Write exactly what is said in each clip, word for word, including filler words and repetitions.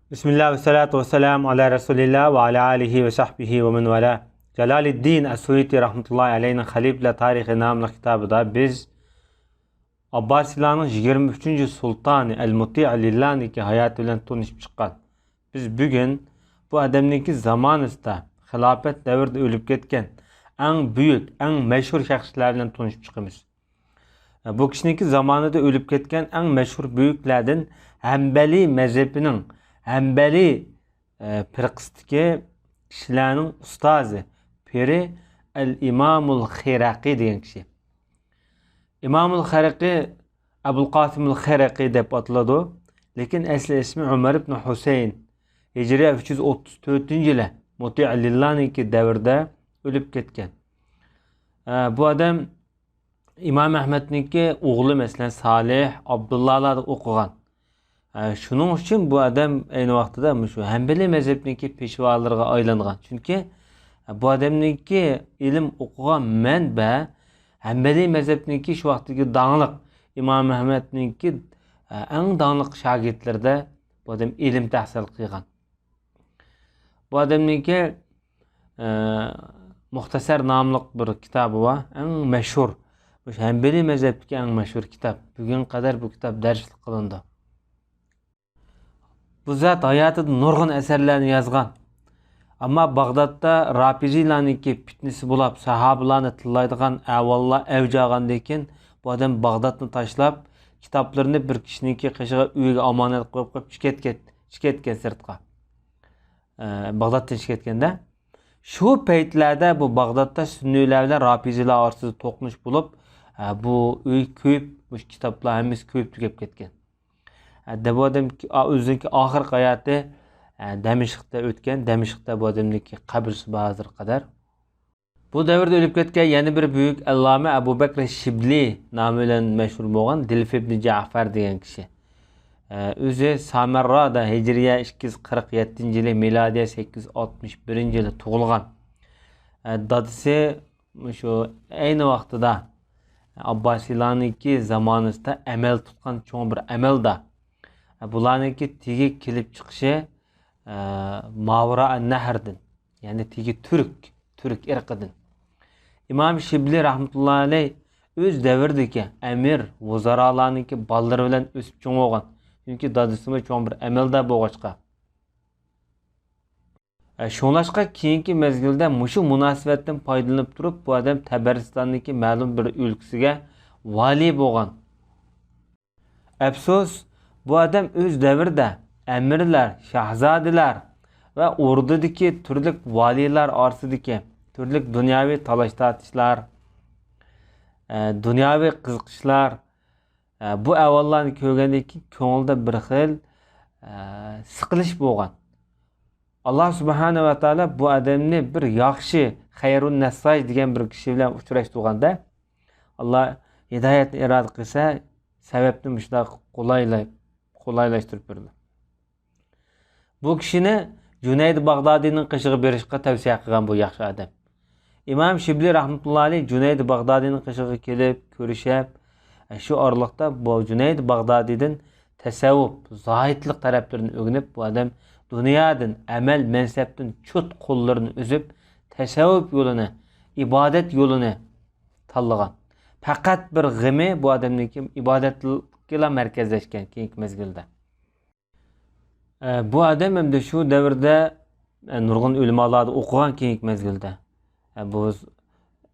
بىسمىللا ۋەسسالاتۇ ۋەسسالامۇ ئالا رەسۇلىللا ۋە ئالا ئالىھى ۋە سەھبىھى ۋە مەن ۋالا. جالالىددىن ئەس-سۇيۇتى رەھمەتۇللاھى ئەلەيھنىڭ خەلىپىلەر تارىخى ناملىق كىتابىدا بىز ئابباسىيلارنىڭ يىگىرمە ئۈچىنچى سۇلتانى ئەل-مۇتىئە لىللانىڭكى ھاياتى بىلەن تونۇشۇپ چىققان. بىز بۈگۈن بۇ ئادەمنىڭكى زامانىسىدا، خىلاپەت دەۋرىدە ئۆلۈپ كەتكەن ئەڭ بۈيۈك، ئەڭ مەشھۇر شەخسلەر بىلەن تونۇشۇپ چىقىمىز. بۇ كىشىنىڭكى زامانىدا ئۆلۈپ كەتكەن ئەڭ مەشھۇر بۈيۈكلەردىن ھەمبەلىي مەزھىپىنىڭ، ھەمبەلىي، ئە، پىرقىسىدىكى كىشىلەرنىڭ ئۇستازى، پىرى ئەل ئىمامۇل خەيرەقى دېگەن كىشى. ئىمامۇل خەرەقى، ئەبۇل قاسىمۇل خەرەقى دەپ ئاتىلىدۇ. لېكىن ئەسلى ئىسمى ئۆمەر ئىبن ھۈسەيىن. ھىجرىيە ئۈچ يۈز ئوتتۇز تۆتىنچى يىلى مۇتىئە لىللانىڭكى دەۋرىدە ئۆلۈپ كەتكەن. ئە، بۇ ئادەم ئىمام ئەھمەدنىڭكى ئوغلى، مەسىلەن، سالىھ، ئابدۇللاھلاردا ئوقۇغان. ئە، شۇنىڭ ئۈچۈن بۇ ئادەم ئەينى ۋاقتىدا مۇشۇ ھەمبىلىي مەزھەپنىڭكى پېشۋالىرىغا ئايلانغان. چۈنكى، ئە، بۇ ئادەمنىڭكى ئىلىم ئوقۇغان مەنبە ھەمبىلىي مەزھەپنىڭكى شۇ ۋاقىتتىكى داڭلىق ئىمام ئەھمەدنىڭكى، ئە، ئەڭ داڭلىق شاگىرتلىرىدە بۇ ئادەم ئىلىم تەھسىل قىلغان. بۇ ئادەمنىڭكى، ئە، مۇختەسەر ناملىق بىر كىتابى بار، ئەڭ مەشھۇر. مۇشۇ ھەمبىلىي مەزھەپتىكى ئەڭ مەشھۇر كىتاب. بۈگۈنگە قەدەر بۇ كىتاب دەرسلىك قىلىنىدۇ. بۇ زات ھاياتىدا نۇرغۇن ئەسەرلەرنى يازغان. ئەمما باغدادتا رافىزىيلارنىڭكى پىتنىسى بولاپ، ساھابىلارنى تىللايدىغان ئەھۋاللار ئەۋج ئالغاندىن كېيىن، بۇ ئادەم باغدادنى تاشلاپ، كىتابلىرىنى بىر كىشىنىڭكى قېشىغا، ئۆيىگە ئامانەت قويۇپ، قويۇپ چىقىپ كەتكەن، چىقىپ كەتكەن سىرتقا. ئە، باغدادتىن چىقىپ كەتكەندە، شۇ پەيتلەردە بۇ باغدادتا سۈننىيلەر بىلەن رافىزىيلار ئارىسىدا توقۇنۇش بولۇپ، ئە، بۇ ئۆي كۆيۈپ، مۇشۇ كىتابلار ھەممىسى كۆيۈپ تۈگەپ كەتكەن. ئە، دە بۇ ئادەم ئا-، ئۆزىنىڭكى ئاخىرقى ھاياتى، ئە، دەمىشقتا ئۆتكەن. دەمىشقتا بۇ ئادەمنىڭكى قەبرىسى بار ھازىرغا قەدەر. بۇ دەۋردە ئۆلۈپ كەتكەن يەنە بىر بۈيۈك ئەللامە ئەبۇ بەكرى شىبلى نامى بىلەن مەشھۇر بولغان دىلف ئىبنى جەفەر دېگەن كىشى. ئە، ئۆزى سامەررادا ھىجرىيە ئىككى يۈز قىرىق يەتتىنچى يىلى، مىلادىيە سەككىز يۈز ئاتمىش بىرىنچى يىلى تۇغۇلغان. ئە، دادىسى مۇشۇ ئەينى ۋاقتىدا ئابباسىيلارنىڭكى زامانىسىدا ئەمەل تۇتقان چوڭ بىر ئەمەلدار. ئە، بۇلارنىڭكى تېگى كېلىپ چىقىشى، ئە، ماۋرا نەھردىن، يەنى تېگى تۈرك، تۈرك ئىرقىدىن. ئىمام شىبلى رەھمەتۇللاھى ئەلەيھ ئۆز دەۋرىدىكى ئەمىر، ۋۇزارالارنىڭكى بالىلىرى بىلەن ئۆسۈپ چوڭ بولغان. چۈنكى دادىسىمۇ چوڭ بىر ئەمەلدار بولغاچقا. ئە، شۇڭلاشقا كېيىنكى مەزگىلدە مۇشۇ مۇناسىۋەتتىن پايدىلىنىپ تۇرۇپ، بۇ ئادەم تەبەرىستاندىكى مەلۇم بىر ئۆلكىسىگە ۋالىي بولغان. ئەپسۇس، بۇ ئادەم ئۆز دەۋرىدە ئەمىرلەر، شاھزادىلەر ۋە ئوردىدىكى تۈرلۈك ۋالىيلار ئارىسىدىكى تۈرلۈك دۇنياۋى تالاش-تارتىشلار، ئە، دۇنياۋى قىزىقىشلار، ئە، بۇ ئەھۋاللارنى كۆرگەندىن كېيىن كۆڭلىدە بىر خىل، ئە، سىقىلىش بولغان. ئاللا سۇبھانە ۋە تائالا بۇ ئادەمنى بىر ياخشى، خەيرۇن نەسساج دېگەن بىر كىشى بىلەن ئۇچراشتۇرغاندا، ئاللا ھىدايەتنى ئىرادە قىلسا، سەۋەبنى مۇشۇنداق قولايلاي-، قولايلاشتۇرۇپ بېرىدۇ. بۇ كىشىنى جۇنەيد باغدادىنىڭ قېشىغا بېرىشقا تەۋسىيە قىلغان بۇ ياخشى ئادەم. ئىمام شىبلى رەھمەتۇللا ئەلەيھ جۇنەيد باغدادىنىڭ قېشىغا كېلىپ كۆرۈشۈپ، شۇ ئارىلىقتا بۇ جۇنەيد باغدادىدىن تەسەۋۋۇپ، زاھىدلىق تەرەپلىرىنى ئۆگىنىپ، بۇ ئادەم دۇنيادىن، ئەمەل، مەنسەپتىن چۇت قوللىرىنى ئۈزۈپ، تەسەۋۋۇپ يولىنى، ئىبادەت يولىنى تاللىغان. پەقەت بىر غېمى بۇ ئادەمنىڭكى ئىبادەتكىلا مەركەزلەشكەن كېيىنكى مەزگىلدە. ئە، بۇ ئادەم ئەمدى شۇ دەۋردە، ئە، نۇرغۇن ئۆلىمالاردا ئوقۇغان كېيىنكى مەزگىلدە. ئە، بۇ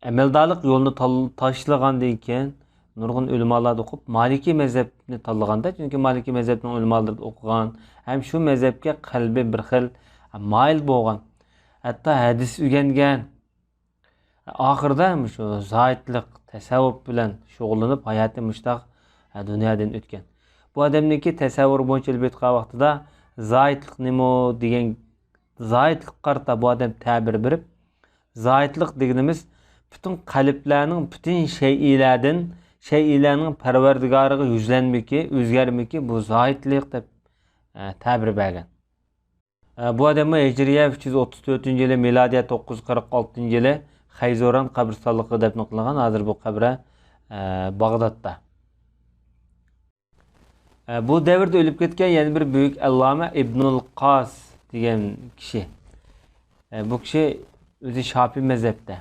ئەمەلدارلىق يولىنى تال-، تاشلىغاندىن كېيىن نۇرغۇن ئۆلىمالاردا ئوقۇپ، مالىكىي مەزھەپنى تاللىغاندا، چۈنكى مالىكىي مەزھەپنىڭ ئۆلىمالىرىدا ئوقۇغان، ھەم شۇ مەزھەپكە قەلبى بىر خىل، ئە، مايىل بولغان، ھەتتا ھەدىس ئۆگەنگەن، ئاخىرىدا مۇشۇ زاھىدلىق، تەسەۋۋۇپ بىلەن شۇغۇللىنىپ، ھاياتى مۇشۇنداق، ھە، دۇنيادىن ئۆتكەن. بۇ ئادەمنىڭكى تەسەۋۋۇر بويىچە ئېلىپ ئېيتقان ۋاقتىدا، زاھىدلىق نېمە دېگەن، زاھىدلىققا قارىتا بۇ ئادەم تەبىر بېرىپ، زاھىدلىق دېگىنىمىز پۈتۈن قەلبلەرنىڭ، پۈتۈن شەيئىلەردىن، شەيئىلەرنىڭ پەرۋەردىگارىغا يۈزلەنمىكى، ئۆزگەرمىكى، بۇ زاھىدلىق دەپ، ھە، تەبىر بەرگەن. ئە، بۇ ئادەممۇ ھىجرىيە ئۈچ يۈز ئوتتۇز تۆتىنچى يىلى، مىلادىيە توققۇز يۈز قىرىق ئالتىنچى يىلى خەيزۇران قەبرىستانلىقىغا دەپنە قىلىنغان. ھازىر بۇ قەبرە، ئە، باغدادتا. ئە، بۇ دەۋردە ئۆلۈپ كەتكەن يەنە بىر بۈيۈك ئەللامە ئىبنۇل قاس دېگەن كىشى. ئە، بۇ كىشى ئۆزى شاپىي مەزھەپتە.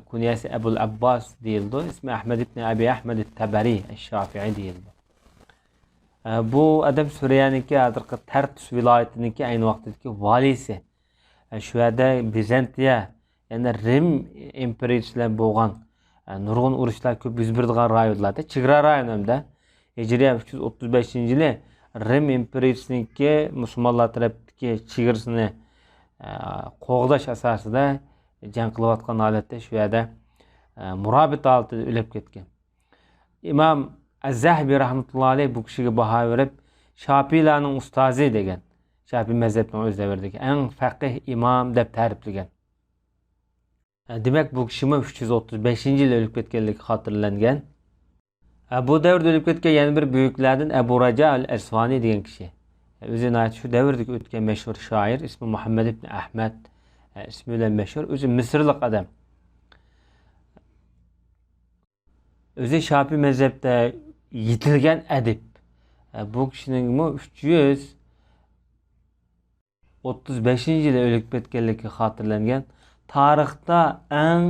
كۇنيەسى ئەبۇل ئەبباس دېيىلىدۇ. ئىسمى ئەھمەد ئىبنى ئەبى ئەھمەد تەبەرى ئەششافىئى دېيىلىدۇ. ئە، بۇ ئادەم سۈرىيەنىڭكى ھازىرقى تەرتۇس ۋىلايىتىنىڭكى ئەينى ۋاقتىدىكى ۋالىسى. ئە، شۇ يەردە بىزەنتىيە، يەنى رىم ئىمپېرىيىسى بىلەن بولغان، ئە، نۇرغۇن ئۇرۇشلار كۆپ يۈز بېرىدىغان رايونلاردا، چېگرا رايون ھەمدە ھىجرىيە ئۈچ يۈز ئوتتۇز بەشىنچى يىلى رىم ئىمپېرىيىسىنىڭكى مۇسۇلمانلار تەرەپتىكى چېگرىسىنى، ئە، قوغداش ئاساسىدا جەڭ قىلىۋاتقان ھالەتتە شۇ يەردە، ئە، مۇرابىت ھالىتىدە ئۆلۈپ كەتكەن. ئىمام ئەززەھبى رەھمەتۇللا ئەلەيھ بۇ كىشىگە باھا بېرىپ، شاپىيلارنىڭ ئۇستازى دېگەن، شاپىي مەزھەپنىڭ ئۆز دەۋرىدىكى ئەڭ فەقىھ ئىمام دەپ تەرىپلىگەن. دېمەك، بۇ كىشىمۇ ئۈچ يۈز ئوتتۇز بەشىنچى يىلى ئۆلۈپ كەتكەنلىكى خاتىرىلەنگەن. بۇ دەۋردە ئۆلۈپ كەتكەن يەنە بىر بۈيۈكلەردىن ئەبۇ رەجا ئەل ئەسۋانى دېگەن كىشى. ئۆزى ناھايىتى شۇ دەۋردىكى ئۆتكەن مەشھۇر شائىر، ئىسمى مۇھەممەد ئىبن ئەھمەد، ئىسمى بىلەن مەشھۇر، ئۆزى مىسىرلىق ئادەم. ئۆزى شاپىي مەزھەپتە يېتىلگەن ئەدىب. بۇ كىشىنىڭمۇ ئۈچ يۈز ئوتتۇز بەشىنچى يىلى ئۆلۈپ كەتكەنلىكى خاتىرىلەنگەن. تارىختا ئەڭ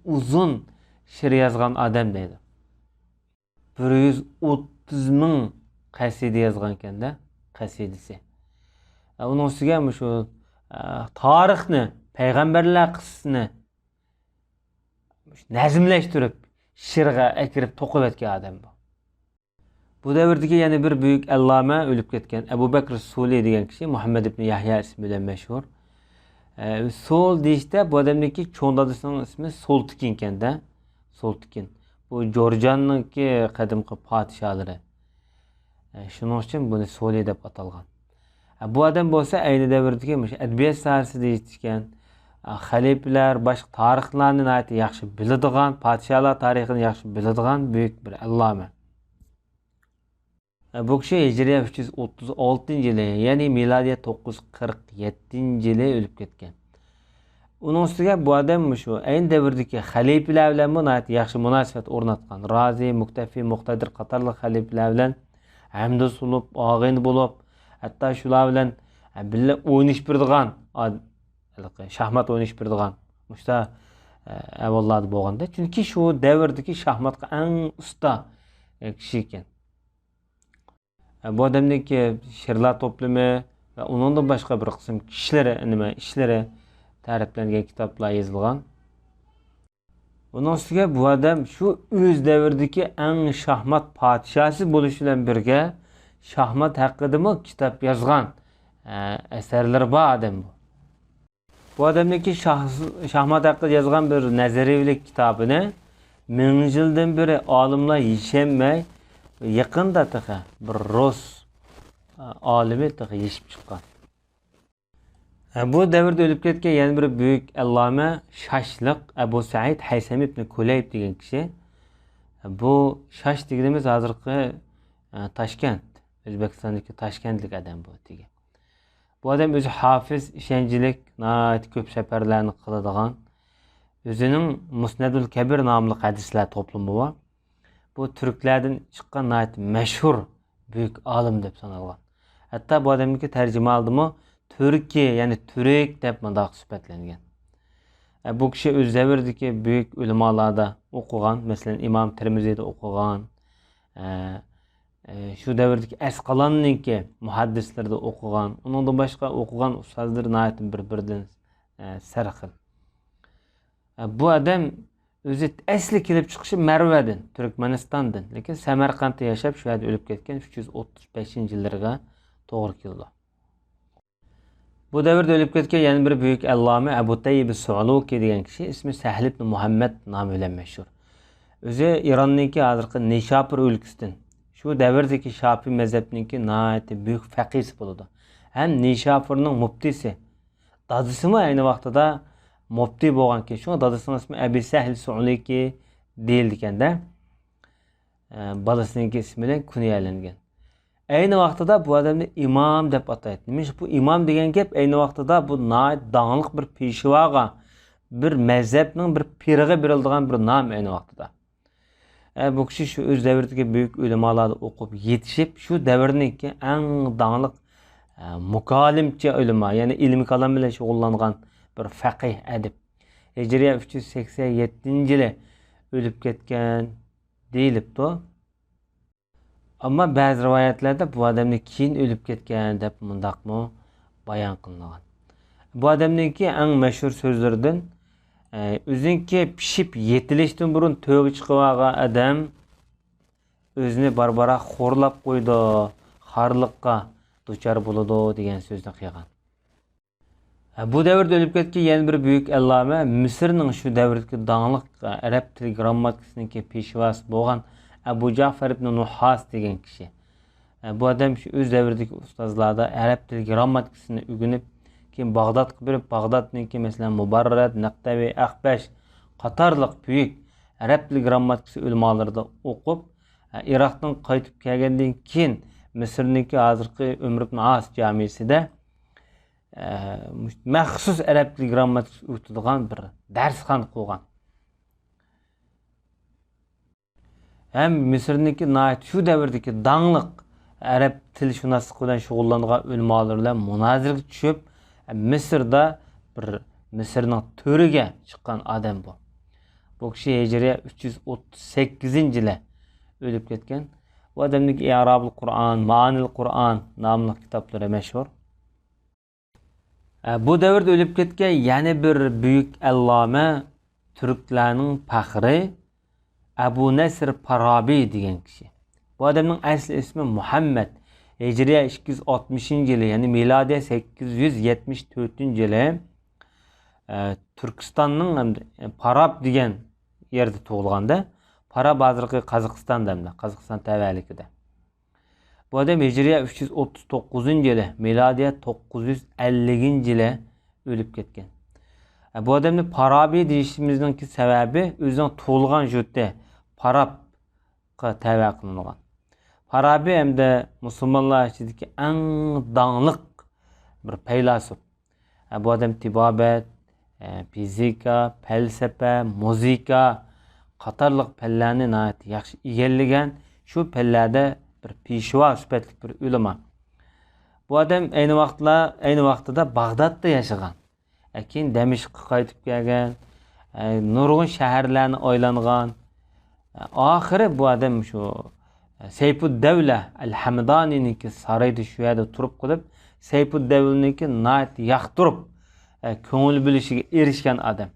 ئۇزۇن شېئىر يازغان ئادەم دەيدۇ. بىر يۈز ئوتتۇز مىڭ قەسىدە يازغانكەن-دە، قەسىدىسى. ئە، ئۇنىڭ ئۈستىگە مۇشۇ، ئە، تارىخنى، پەيغەمبەرلەر قىسسىسىنى نەزملەشتۈرۈپ، شېئىرغا ئەكىرىپ توقۇۋەتكەن ئادەم بۇ. بۇ دەۋردىكى يەنە بىر بۈيۈك ئەللامە ئۆلۈپ كەتكەن ئەبۇ بەكر سۇلى دېگەن كىشى، مۇھەممەد ئىبن يەھيا ئىسمى بىلەن مەشھۇر. ئە، سول دېيىشتە بۇ ئادەمنىڭكى چوڭ دادىسىنىڭ ئىسمى سولتىكىنكەن-دە. سولتىكىن. بۇ جورجاننىڭكى قەدىمكى پادىشاھلىرى. ئە، شۇنىڭ ئۈچۈن بۇنى سولى دەپ ئاتالغان. ئە، بۇ ئادەم بولسا ئەينى دەۋردىكى مۇشۇ ئەدەبىيات ساھەسىدە يېتىشكەن، ئە، خەلىپىلەر، باشقا تارىخلارنى ناھايىتى ياخشى بىلىدىغان، پادىشاھلار تارىخىنى ياخشى بىلىدىغان بۈيۈك بىر ئەللامە. ئە، بۇ كىشى ھىجرىيە ئۈچ يۈز ئوتتۇز ئالتىنچى يىلى، يەنى مىلادىيە توققۇز يۈز قىرىق يەتتىنچى يىلى ئۆلۈپ كەتكەن. ئۇنىڭ ئۈستىگە بۇ ئادەم مۇشۇ ئەينى دەۋردىكى خەلىپىلەر بىلەنمۇ ناھايىتى ياخشى مۇناسىۋەت ئورناتقان. رازى، مۇكتەفى، مۇقتەدىر قاتارلىق خەلىپىلەر بىلەن ھەمدوست بولۇپ، ئاغىنە بولۇپ، ھەتتا شۇلار بىلەن بىللە ئوينىشىپ بېرىدىغان ئاد-، ھېلىقى شاھمات ئوينىشىپ بېرىدىغان مۇشۇنداق، ئە، ئەھۋاللاردا بولغاندا. چۈنكى شۇ دەۋردىكى شاھماتقا ئەڭ ئۇستا، ئە، كىشى ئىكەن. بۇ ئادەمنىڭكى شېئىرلار توپلىمى ۋە ئۇنىڭدىن باشقا بىر قىسىم كىشىلىرى، نېمە، ئىشلىرى تەرىپلەنگەن كىتابلار يېزىلغان. ئۇنىڭ ئۈستىگە بۇ ئادەم شۇ ئۆز دەۋرىدىكى ئەڭ شاھمات پادىشاھى بولۇش بىلەن بىرگە، شاھمات ھەققىدىمۇ كىتاب يازغان، ئە، ئەسەرلىرى بار ئادەم بۇ. بۇ ئادەمنىڭكى شاھ-، شاھمات ھەققىدە يازغان بىر نەزەرىيەلىك كىتابىنى مىڭ يىلدىن بېرى ئالىملار يېشەلمەي، يېقىندا تېخى بىر رۇس ئالىمى تېخى يېشىپ چىققان. بۇ دەۋردە ئۆلۈپ كەتكەن يەنە بىر بۈيۈك ئەللامە شاشلىق ئەبۇ سەئىد ھەيسەم ئىبنى كۇلەيب دېگەن كىشى. بۇ شاش دېگىنىمىز ھازىرقى، تاشكەنت، ئۆزبېكىستاندىكى تاشكەنتلىك ئادەم بۇ دېگەن. بۇ ئادەم ئۆزى ھافىز، ئىشەنچلىك، ناھايىتى كۆپ سەپەرلەرنى قىلىدىغان، ئۆزىنىڭ مۇسنەدۇل كەبىر ناملىق ھەدىسلەر توپلىمى بار. بۇ تۈركلەردىن چىققان ناھايىتى مەشھۇر بۈيۈك ئالىم دەپ سانالغان. ھەتتا بۇ ئادەمنىڭكى تەرجىمىھالىدىمۇ تۈركىي، يەنى تۈرك دەپ مۇنداق سۈپەتلەنگەن. ئە، بۇ كىشى ئۆز دەۋرىدىكى بۈيۈك ئۆلىمالاردا ئوقۇغان، مەسىلەن، ئىمام تىرمىزىدە ئوقۇغان، ئە، ئە، شۇ دەۋردىكى ئەسقالاننىڭكى مۇھەددىسلىرىدە ئوقۇغان، ئۇنىڭدىن باشقا ئوقۇغان ئۇستازلىرى ناھايىتى بىر-بىرىدىن، ئە، سەرخىل. ئە، بۇ ئادەم ئۆزى ئەسلى كېلىپ چىقىشى مەرۋەدىن، تۈركمەنىستاندىن، لېكىن سەمەرقەنتتە ياشاپ، شۇ يەردە ئۆلۈپ كەتكەن، ئۈچ يۈز ئوتتۇز بەشىنچى يىللىرىغا توغرا كېلىدۇ. بۇ دەۋردە ئۆلۈپ كەتكەن يەنە بىر بۈيۈك ئەللامە ئەبۇ تەييىب سۇئلۇكى دېگەن كىشى، ئىسمى سەھل ئىبن مۇھەممەد نامى بىلەن مەشھۇر. ئۆزى ئىراننىڭكى ھازىرقى نىشاپۇر ئۆلكىسىدىن، شۇ دەۋردىكى شاپىي مەزھەپنىڭكى ناھايىتى بۈيۈك فەقىھسى بولىدۇ. ھەم نىشاپۇرنىڭ مۇپتىسى. دادىسىمۇ ئەينى ۋاقتىدا مۇپتى بولغانكەن، شۇڭا دادىسىنىڭ ئىسمى ئەبى سەھل سۇئلۇكى دېيىلىدىكەن-دە. ئە، بالىسىنىڭكى ئىسمى بىلەن كۇنيەلەنگەن. ئەينى ۋاقتىدا بۇ ئادەمنى ئىمام دەپ ئاتايتتى. نېمىشقا بۇ ئىمام دېگەن گەپ؟ ئەينى ۋاقتىدا بۇ ناھايىتى داڭلىق بىر پېشۋاغا، بىر مەزھەپنىڭ بىر پىرىغا بېرىلىدىغان بىر نام ئەينى ۋاقتىدا. ئە، بۇ كىشى شۇ ئۆز دەۋرىدىكى بۈيۈك ئۆلىمالاردا ئوقۇپ يېتىشىپ، شۇ دەۋرنىڭكى ئەڭ داڭلىق، ئە، مۇكالىمچى ئۆلىما، يەنى ئىلمىي كالام بىلەن شۇغۇللانغان بىر فەقىھ، ئەدىب. ھىجرىيە ئۈچ يۈز سەكسەن يەتتىنچى يىلى ئۆلۈپ كەتكەن دېيىلىپتۇ. ئەمما بەزى رىۋايەتلەردە بۇ ئادەمنى كېيىن ئۆلۈپ كەتكەن دەپ مۇنداقمۇ بايان قىلىنغان. بۇ ئادەمنىڭكى ئەڭ مەشھۇر سۆزلىرىدىن، ئە، ئۆزىنىڭكى پىشىپ يېتىلىشتىن بۇرۇن تۆگە چىقىۋالغان ئادەم ئۆزىنى بارا-بارا خورلاپ قويىدۇ، خارلىققا دۇچار بولىدۇ دېگەن سۆزنى قىلغان. بۇ دەۋردە ئۆلۈپ كەتكەن يەنە بىر بۈيۈك ئەللامە، مىسىرنىڭ شۇ دەۋردىكى داڭلىق ئەرەب تىل گىرامماتىكىسىنىڭكى پېشۋاسى بولغان ئەبۇ جەفەر ئىبن نۇھاس دېگەن كىشى. بۇ ئادەم شۇ ئۆز دەۋرىدىكى ئۇستازلاردا ئەرەب تىل گىرامماتىكىسىنى ئۆگىنىپ، كېيىن باغدادقا بېرىپ، باغدادنىڭكى، مەسىلەن، مۇبەررەد، نەقتەۋى، ئەخبەش قاتارلىق بۈيۈك ئەرەب تىل گىرامماتىكىسى ئۆلىمالىرىدا ئوقۇپ، ئىراقتىن قايتىپ كەلگەندىن كېيىن، مىسىرنىڭكى ھازىرقى ئۆمرۇ ئىبن ئاس جامىسىدا ئە، مۇش-، مەخسۇس ئەرەب تىل گىرامماتىكىسى ئۆگىتىدىغان بىر دەرسخانا قۇرغان. ھەم مىسىرنىڭكى ناھايىتى شۇ دەۋردىكى داڭلىق ئەرەب تىلشۇناسلىقى بىلەن شۇغۇللانغان ئۆلىمالار بىلەن مۇنازىرىگە چۈشۈپ، مىسىردا بىر، مىسىرنىڭ تۆرىگە چىققان ئادەم بۇ. بۇ كىشى ھىجرىيە ئۈچ يۈز ئوتتۇز سەككىزىنچى يىلى ئۆلۈپ كەتكەن. بۇ ئادەمنىڭكى ئىئرابۇل قۇرئان، مائانىل قۇرئان ناملىق كىتابلىرى مەشھۇر. ئە، بۇ دەۋردە ئۆلۈپ كەتكەن يەنە بىر بۈيۈك ئەللامە، تۈركلەرنىڭ پەخرى ئەبۇ نەسر پارابى دېگەن كىشى. بۇ ئادەمنىڭ ئەسلى ئىسمى مۇھەممەد. ھىجرىيە ئىككى يۈز ئاتمىشىنچى يىلى، يەنى مىلادىيە سەككىز يۈز يەتمىش تۆتىنچى يىلى، ئە، تۈركىستاننىڭ ھەمدە پاراب دېگەن يەردە تۇغۇلغاندا، پاراب ھازىرقى قازاقىستاندا، ھەمدە قازاقىستان تەۋەلىكىدە. بۇ ئادەم ھىجرىيە ئۈچ يۈز ئوتتۇز توققۇزىنچى يىلى، مىلادىيە توققۇز يۈز ئەللىكىنچى يىلى ئۆلۈپ كەتكەن. بۇ ئادەمنى پارابى دېيىشىمىزنىڭكى سەۋەبى ئۆزىنىڭ تۇغۇلغان يۇرتى پارابقا تەۋە قىلىنغان. پارابى ھەمدە مۇسۇلمانلار ئىچىدىكى ئەڭ داڭلىق بىر پەيلاسوپ. ئە، بۇ ئادەم تېبابەت، ئە، فىزىكا، پەلسەپە، مۇزىكا قاتارلىق پەنلەرنى ناھايىتى ياخشى ئىگىلىگەن، شۇ پەنلەردە بىر پېشۋا سۈپەتلىك بىر ئۆلىما. بۇ ئادەم ئەينى ۋاقىتلا-، ئەينى ۋاقتىدا باغدادتا ياشىغان. ئە، كېيىن دەمىشققە قايتىپ كەلگەن، ئە، نۇرغۇن شەھەرلەرنى ئايلانغان. ئاخىرى بۇ ئادەم شۇ سەيپۇددەۋلە ئەل-ھەمدانىنىڭكى سارىيىدا شۇ يەردە تۇرۇپ قېلىپ، سەيپۇددەۋلىنىڭكى ناھايىتى ياقتۇرۇپ، ئە، كۆڭۈل بۆلۈشىگە ئېرىشكەن ئادەم.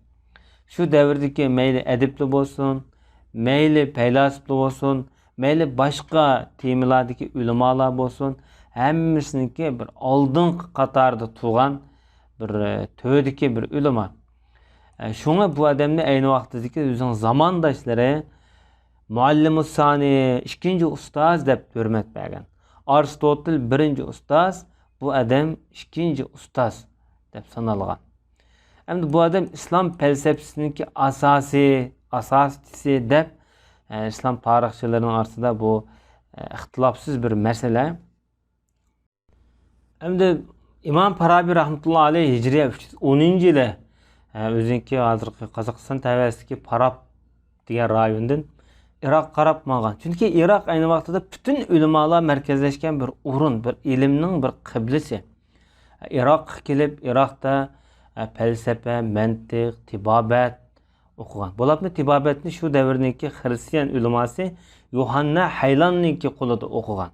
شۇ دەۋردىكى مەيلى ئەدىبلەر بولسۇن، مەيلى پەيلاسوپلار بولسۇن، مەيلى باشقا تېمىلاردىكى ئۆلىمالار بولسۇن، ھەممىسىنىڭكى بىر ئالدىنقى قاتاردا تۇرغان بىر، ئە، تۆۋىدىكى بىر ئۆلىما. ئە، شۇڭا بۇ ئادەمنى ئەينى ۋاقتىدىكى ئۆزىنىڭ زامانداشلىرى مۇئەللىمۇسسانى، ئىككىنچى ئۇستاز دەپ ھۆرمەت بەرگەن. ئارستوتىل بىرىنچى ئۇستاز، بۇ ئادەم ئىككىنچى ئۇستاز دەپ سانالغان. ئەمدى بۇ ئادەم ئىسلام پەلسەپىسىنىڭكى ئاساسى، ئاساسچىسى دەپ، ئە، ئىسلام تارىخچىلىرىنىڭ ئارىسىدا بۇ، ئە، ئىختىلاپسىز بىر مەسىلە. ئەمدى ئىمام پارابى رەھمەتۇللا ئەلەيھ ھىجرىيە ئۈچ يۈز ئونىنچى يىلى، ئە، ئۆزىنىڭكى ھازىرقى قازاقىستان تەۋەسىدىكى پاراب دېگەن رايوندىن ئىراققا قاراپ ماڭغان. چۈنكى ئىراق ئەينى ۋاقتىدا پۈتۈن ئۆلىمالار مەركەزلەشكەن بىر ئورۇن، بىر ئىلىمنىڭ بىر قىبلىسى. ئىراققا كېلىپ، ئىراقتا، ئە، پەلسەپە، مەنتىق، تېبابەت، ئوقۇغان. بولۇپمۇ تېبابەتنى شۇ دەۋرنىڭكى خرىستىيان ئۆلىماسى يوھاننا ھەيلاننىڭكى قولىدا ئوقۇغان.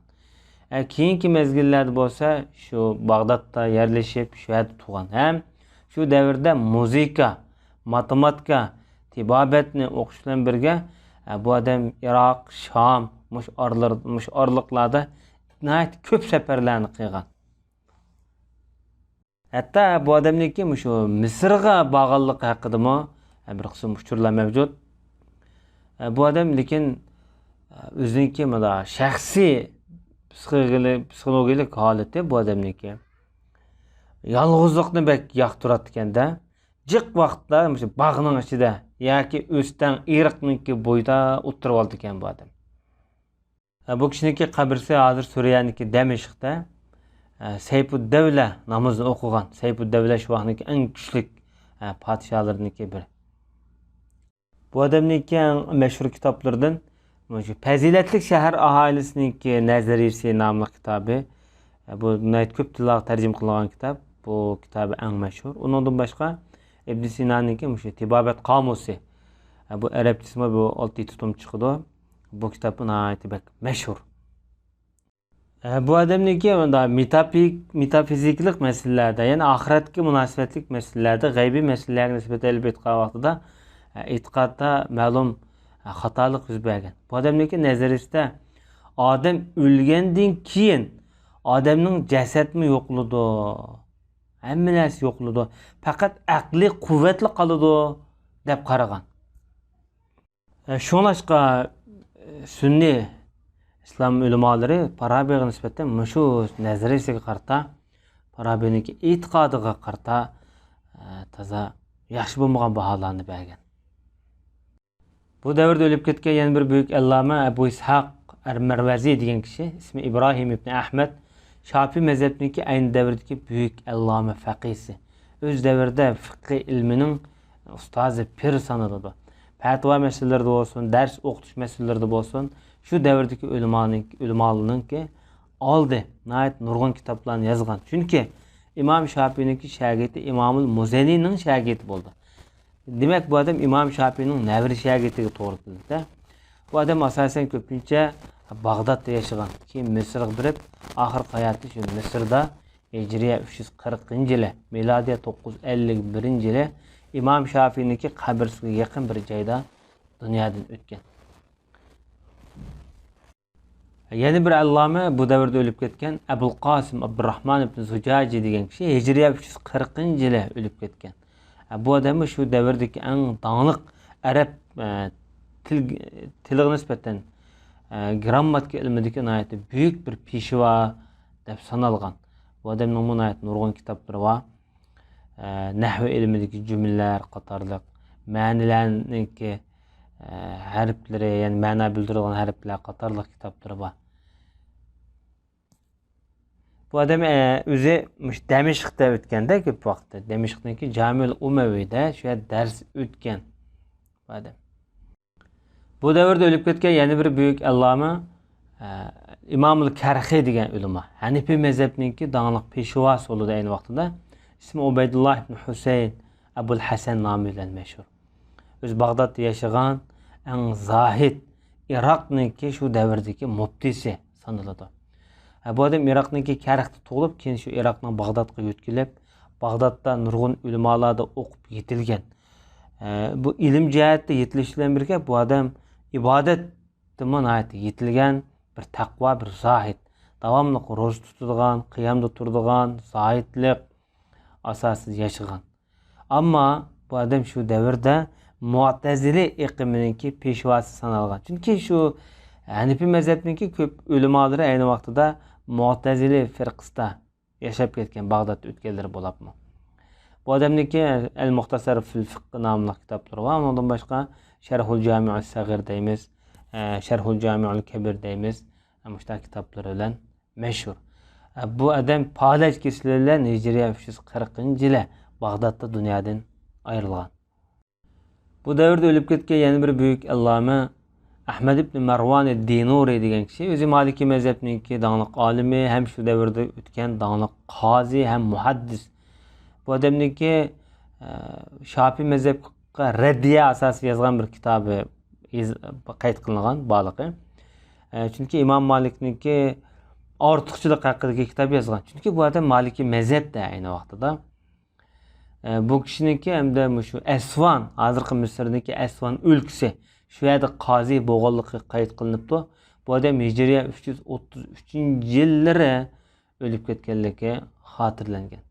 ئە، كېيىنكى مەزگىللەردە بولسا شۇ باغدادتا يەرلىشىپ، شۇ يەردە تۇرغان ھەم شۇ دەۋردە مۇزىكا، ماتېماتىكا، تېبابەتنى ئوقۇش بىلەن بىرگە، ئە، بۇ ئادەم ئىراق، شام، مۇشۇ ئارىلار-، مۇشۇ ئارىلىقلاردا ناھايىتى كۆپ سەپەرلەرنى قىلغان. ھەتتا بۇ ئادەمنىڭكى مۇشۇ مىسىرغا بارغانلىقى ھەققىدىمۇ بىر قىسىم ئۇچۇرلار مەۋجۇت. بۇ ئادەم لېكىن ئۆزىنىڭكى مۇنداق شەخسىي پسىخىكىلىك، پسىخولوگىيەلىك ھالىتى بۇ ئادەمنىڭكى يالغۇزلۇقنى بەك ياقتۇراتتىكەن-دە. جىق ۋاقىتتا مۇشۇ باغنىڭ ئىچىدە ياكى ئۆستەڭ، ئېرىقنىڭكى بويىدا ئولتۇرۇۋالىدىكەن بۇ ئادەم. بۇ كىشىنىڭكى قەبرىسى ھازىر سۈرىيەنىڭكى دەمىشقتە، سەيپۇددەۋلە نامىزىنى ئوقۇغان. سەيپۇددەۋلە شۇ ۋاقىتنىڭكى ئەڭ كۈچلۈك پادىشاھلىرىنىڭكى بىرى. بۇ ئادەمنىڭكى ئەڭ مەشھۇر كىتابلىرىدىن مۇشۇ پەزىلەتلىك شەھەر ئاھالىسىنىڭكى نەزەرىيىسى ناملىق كىتابى. بۇ ناھايىتى كۆپ تىللارغا تەرجىمە قىلىنغان كىتاب. بۇ كىتابى ئەڭ مەشھۇر. ئۇنىڭدىن باشقا ئىبن سىنانىڭكى مۇشۇ تېبابەت قامۇسى. بۇ ئەرەبچىسىمۇ بۇ ئالتە يەتتە توم چىقىدۇ. بۇ كىتابمۇ ناھايىتى بەك مەشھۇر. ئە، بۇ ئادەمنىڭكى مۇنداق مېتافىزىكىلىق مەسىلىلەردە، يەنى ئاخىرەتكە مۇناسىۋەتلىك مەسىلىلەردە، غەيبىي مەسىلىلەرگە نىسبەتەن ئېلىپ ئېيتقان ۋاقتىدا، ئە، ئېتىقادتا مەلۇم، ئە، خاتالىق يۈز بەرگەن. بۇ ئادەمنىڭكى نەزەرىيىسىدە ئادەم ئۆلگەندىن كېيىن ئادەمنىڭ جەسەتمۇ يوقىلىدۇ، ھەممە نەرسە يوقىلىدۇ، پەقەت ئەقلىي قۇۋۋەتلا قالىدۇ، دەپ قارىغان. شۇڭلاشقا، سۈننىي ئىسلام ئۆلىمالىرى پارابىغا نىسبەتەن مۇشۇ نەزەرىيىسىگە قارىتا، پارابىنىڭكى ئېتىقادىغا قارىتا، تازا ياخشى بولمىغان باھالارنى بەرگەن. بۇ دەۋردە ئۆلۈپ كەتكەن يەنە بىر بۈيۈك ئەللامە ئەبۇ ئىسھاق ئەر مەرۋەزى دېگەن كىشى، ئىسمى ئىبراھىم ئىبنى ئەھمەد، شاپىي مەزھەپنىڭكى ئەينى دەۋردىكى بۈيۈك ئەللامە فەقىھسى. ئۆز دەۋرىدە فىقھى ئىلمىنىڭ ئۇستازى، پىرى سانىلىدۇ. پەتىۋا مەسىلىلىرىدە بولسۇن، دەرس ئوقۇتۇش مەسىلىلىرىدە بولسۇن، شۇ دەۋردىكى ئۆلىمانىڭ-، ئۆلىمالارنىڭكى ئالدى ناھايىتى نۇرغۇن كىتابلارنى يازغان. چۈنكى ئىمام شاپىينىڭكى شاگىرتى ئىمامۇل مۇزەنىنىڭ شاگىرتى بولدى. دېمەك، بۇ ئادەم ئىمام شاپىينىڭ نەۋرە شاگىرتىگە توغرا كېلىدۇ. بۇ ئادەم ئاساسەن كۆپىنچە باغدادتا ياشىغان، كېيىن مىسىرغا بېرىپ، ئاخىرقى ھاياتى شۇ مىسىردا ھىجرىيە ئۈچ يۈز قىرىقىنچى يىلى، مىلادىيە توققۇز يۈز ئەللىك بىرىنچى يىلى ئىمام شافىينىڭكى قەبرىسىگە يېقىن بىر جايدا دۇنيادىن ئۆتكەن. يەنە بىر ئەللامە، بۇ دەۋردە ئۆلۈپ كەتكەن ئەبۇل قاسىم ئابدۇراخمان ئىبن زۇجاجى دېگەن كىشى ھىجرىيە ئۈچ يۈز قىرىقىنچى يىلى ئۆلۈپ كەتكەن. بۇ ئادەممۇ شۇ دەۋردىكى ئەڭ داڭلىق ئەرەب، ئە، تىل-، تىلىغا نىسبەتەن، ئە، گىرامماتىكا ئىلمىدىكى ناھايىتى بۈيۈك بىر پېشۋا دەپ سانالغان. بۇ ئادەمنىڭمۇ ناھايىتى نۇرغۇن كىتابلىرى بار. ئە، نەھۋ ئىلمىدىكى جۈملىلەر قاتارلىق، مەنىلەرنىڭكى، ئە، ھەرپلىرى، يەنى مەنا بىلدۈرىدىغان ھەرپلەر قاتارلىق كىتابلىرى بار. بۇ ئادەم، ئە، ئۆزى مۇشۇ دەمىشقتە ئۆتكەندە كۆپ ۋاقىتتا. دەمىشقنىڭكى جامىل ئۇمەۋىدە شۇ يەردە دەرس ئۆتكەن بۇ ئادەم. بۇ دەۋردە ئۆلۈپ كەتكەن يەنە بىر بۈيۈك ئەللامە، ئە، ئىمامۇل كەرخى دېگەن ئۆلىما. ھەنىپىي مەزھەپنىڭكى داڭلىق پېشۋاسى بولىدۇ ئەينى ۋاقتىدا. ئىسمى ئۇبەيدۇللا ئىبن ھۈسەيىن ئەبۇل ھەسەن نامى بىلەن مەشھۇر. ئۆزى باغدادتا ياشىغان، ئەڭ زاھىد، ئىراقنىڭكى شۇ دەۋردىكى مۇپتىسى سانىلىدۇ. ھە، بۇ ئادەم ئىراقنىڭكى كەرخىدە تۇغۇلۇپ، كېيىن شۇ ئىراقنىڭ باغدادقا يۆتكىلىپ، باغدادتا نۇرغۇن ئۆلىمالاردا ئوقۇپ يېتىلگەن. ئە، بۇ ئىلىم جەھەتتە يېتىلىش بىلەن بىرگە، بۇ ئادەم ئىبادەتتىمۇ ناھايىتى يېتىلگەن، بىر تەقۋا، بىر زاھىد. داۋاملىق روزا تۇتىدىغان، قىيامدا تۇرىدىغان، زاھىدلىق ئاساسىدا ياشىغان. ئەمما بۇ ئادەم شۇ دەۋردە مۇئتەزىلى ئېقىمىنىڭكى پېشۋاسى سانالغان. چۈنكى شۇ ھەنىپىي مەزھەپنىڭكى كۆپ ئۆلىمالىرى ئەينى ۋاقتىدا مۇئتەزىلى فىرقىسىدا ياشاپ كەتكەن، باغدادتا ئۆتكەنلىرى بولاپمۇ. بۇ ئادەمنىڭكى ئەل مۇختەسەر فىل فىقھ ناملىق كىتابلىرى بار. ئۇنىڭدىن باشقا شەرھۇل جامىئۇس سەغىر دەيمىز، ئە، شەرھۇل جامىئۇل كەبىر دەيمىز. مۇشۇنداق كىتابلىرى بىلەن مەشھۇر. ئە، بۇ ئادەم پالەچ كېسىلى بىلەن ھىجرىيە ئۈچ يۈز قىرىقىنچى يىلى باغدادتا دۇنيادىن ئايرىلغان. بۇ دەۋردە ئۆلۈپ كەتكەن يەنە بىر بۈيۈك ئەللامە ئەھمەد ئىبن مەرۋان دىنۇرى دېگەن كىشى، ئۆزى مالىكىي مەزھەپنىڭكى داڭلىق ئالىمى ھەم شۇ دەۋردە ئۆتكەن داڭلىق قازى ھەم مۇھەددىس. بۇ ئادەمنىڭكى، ئە، شاپىي مەزھەپكە رەددىيە ئاساسىدا يازغان بىر كىتابى يېز-، قەيت قىلىنغان بارلىقى. ئە، چۈنكى ئىمام مالىكنىڭكى ئارتۇقچىلىق ھەققىدىكى كىتاب يازغان. چۈنكى بۇ ئادەم مالىكىي مەزھەپتە ئەينى ۋاقتىدا. ئە، بۇ كىشىنىڭكى ھەمدە مۇشۇ ئەسۋان، ھازىرقى مىسىردىكى ئەسۋان ئۆلكىسى، شۇ يەردە قازى بولغانلىقى قەيت قىلىنىپتۇ. بۇ ئادەم ھىجرىيە ئۈچ يۈز ئوتتۇز ئۈچىنچى يىللىرى ئۆلۈپ كەتكەنلىكى خاتىرىلەنگەن.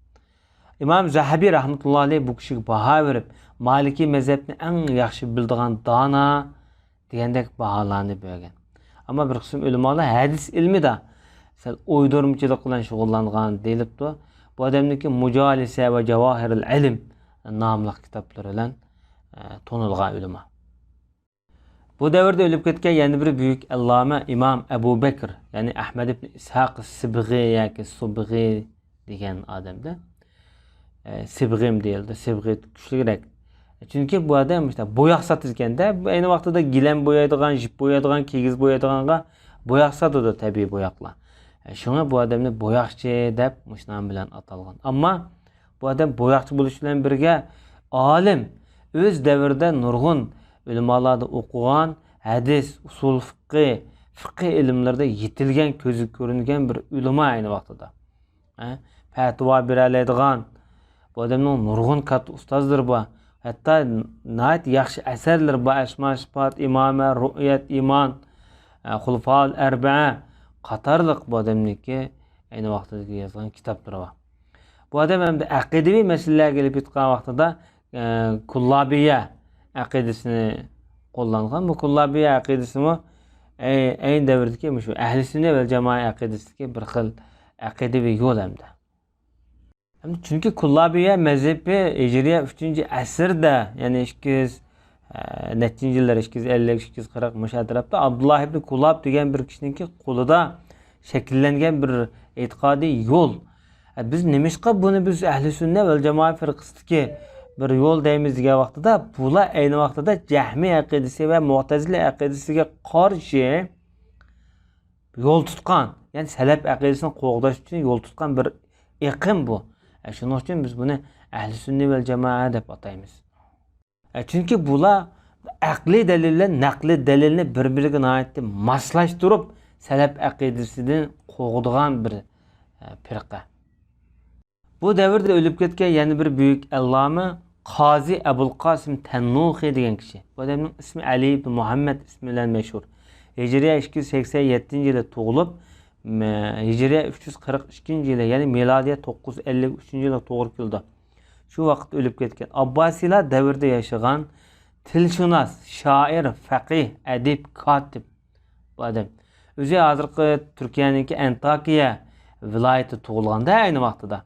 ئىمام زەھەبى رەھمەتۇللا ئەلەيھ بۇ كىشىگە باھا بېرىپ، مالىكىي مەزھەپنى ئەڭ ياخشى بىلىدىغان دانا دېگەندەك باھالارنى بەرگەن. ئەمما بىر قىسىم ئۆلىمالار ھەدىس ئىلمىدا سەل ئويدۇرمىچىلىق بىلەن شۇغۇللانغان دېيىلىپتۇ. بۇ ئادەمنىڭكى مۇجالىسە ۋە جاۋاھىرىل ئىلم ناملىق كىتابلىرى بىلەن، ئە، تونۇلغان ئۆلىما. بۇ دەۋردە ئۆلۈپ كەتكەن يەنە بىر بۈيۈك ئەللامە ئىمام ئەبۇ بەكر، يەنى ئەھمەد ئىبن ئىسھاق سىبغى ياكى سۇبغى دېگەن ئادەمدە. ئە، سىبغىم دېيىلدى، سىبغى كۈچلۈكرەك. چۈنكى بۇ ئادەم ئىشتە بوياق ساتىدىكەن-دە، ئەينى ۋاقتىدا گىلەم بويايدىغان، جىپ بويايدىغان، كىگىز بويايدىغانغا بوياق ساتىدۇ، تەبىئىي بوياقلار. شۇڭا بۇ ئادەمنى بوياقچى دەپ مۇشۇ نام بىلەن ئاتالغان. ئەمما بۇ ئادەم بوياقچى بولۇش بىلەن بىرگە ئالىم، ئۆز دەۋرىدە نۇرغۇن ئۆلىمالاردا ئوقۇغان، ھەدىس، ئۇسۇل فىقھى، فىقھى ئىلىملىرىدە يېتىلگەن، كۆزگە كۆرۈنگەن بىر ئۆلىما ئەينى ۋاقتىدا. ھە؟ پەتىۋا بېرەلەيدىغان، بۇ ئادەمنىڭ نۇرغۇن كاتتا ئۇستازلىرى بار. ھەتتا ناھايىتى ياخشى ئەسەرلىرى بار، ئەسما سىپات، ئىمامە، رۇئيەت، ئىمان، ئە، خۇلىفائۇل ئەربەئە قاتارلىق بۇ ئادەمنىڭكى ئەينى ۋاقتىدىكى يازغان كىتابلىرى بار. بۇ ئادەم ھەمدە ئەقىدىۋى مەسىلىلەرگە ئېلىپ ئېيتقان ۋاقتىدا، ئە، كۇللابىيە ئەقىدىسىنى قوللانغان. بۇ كۇللابىيە ئەقىدىسىمۇ ئەي-، ئەينى دەۋردىكى مۇشۇ ئەھلى سۈننە ۋەل جامائە ئەقىدىسىدىكى بىر خىل ئەقىدىۋى يول ھەمدە. ھەم چۈنكى كۇللابىيە مەزھىپى ھىجرىيە ئۈچىنچى ئەسىردە، يەنى ئىككى يۈز، ئە، نەچچىنچى يىللار، ئىككى يۈز ئەللىك، ئىككى يۈز قىرىق مۇشۇ ئەتراپتا ئابدۇللا ئىبنى كۇللاب دېگەن بىر كىشىنىڭكى قولىدا شەكىللەنگەن بىر ئېتىقادىي يول. ئە، بىز نېمىشقا بۇنى بىز ئەھلى سۈننە ۋەل جامائە فىرقىسىدىكى بىر يول دەيمىز دېگەن ۋاقتىدا، بۇلار ئەينى ۋاقتىدا جەھمىي ئەقىدىسى ۋە مۇئتەزىلە ئەقىدىسىگە قارشى يول تۇتقان، يەنى سەلەپ ئەقىدىسىنى قوغداش ئۈچۈن يول تۇتقان بىر ئېقىم بۇ. ئە، شۇنىڭ ئۈچۈن بىز بۇنى ئەھلى سۈننە ۋەل جامائە دەپ ئاتايمىز. ئە، چۈنكى بۇلار ئەقلىي دەلىل بىلەن نەقلىي دەلىلنى بىر-بىرىگە ناھايىتى ماسلاشتۇرۇپ، سەلەپ ئەقىدىسىدىن قوغدىغان بىر، ئە، پىرقە. بۇ دەۋردە ئۆلۈپ كەتكەن يەنە بىر بۈيۈك ئەللامە قازى ئەبۇل قاسىم تەننۇخى دېگەن كىشى. بۇ ئادەمنىڭ ئىسمى ئەلى ئىبن مۇھەممەد ئىسمى بىلەن مەشھۇر. ھىجرىيە ئىككى يۈز سەكسەن يەتتىنچى يىلى تۇغۇلۇپ، مە-، ھىجرىيە ئۈچ يۈز قىرىق ئىككىنچى يىلى، يەنى مىلادىيە توققۇز يۈز ئەللىك ئۈچىنچى يىلىغا توغرا كېلىدۇ. شۇ ۋاقىتتا ئۆلۈپ كەتكەن. ئابباسىيلار دەۋرىدە ياشىغان تىلشۇناس، شائىر، فەقىھ، ئەدىب، كاتىپ بۇ ئادەم. ئۆزى ھازىرقى تۈركىيەنىڭكى ئەنتاكىيە ۋىلايىتىدە تۇغۇلغاندا ئەينى ۋاقتىدا.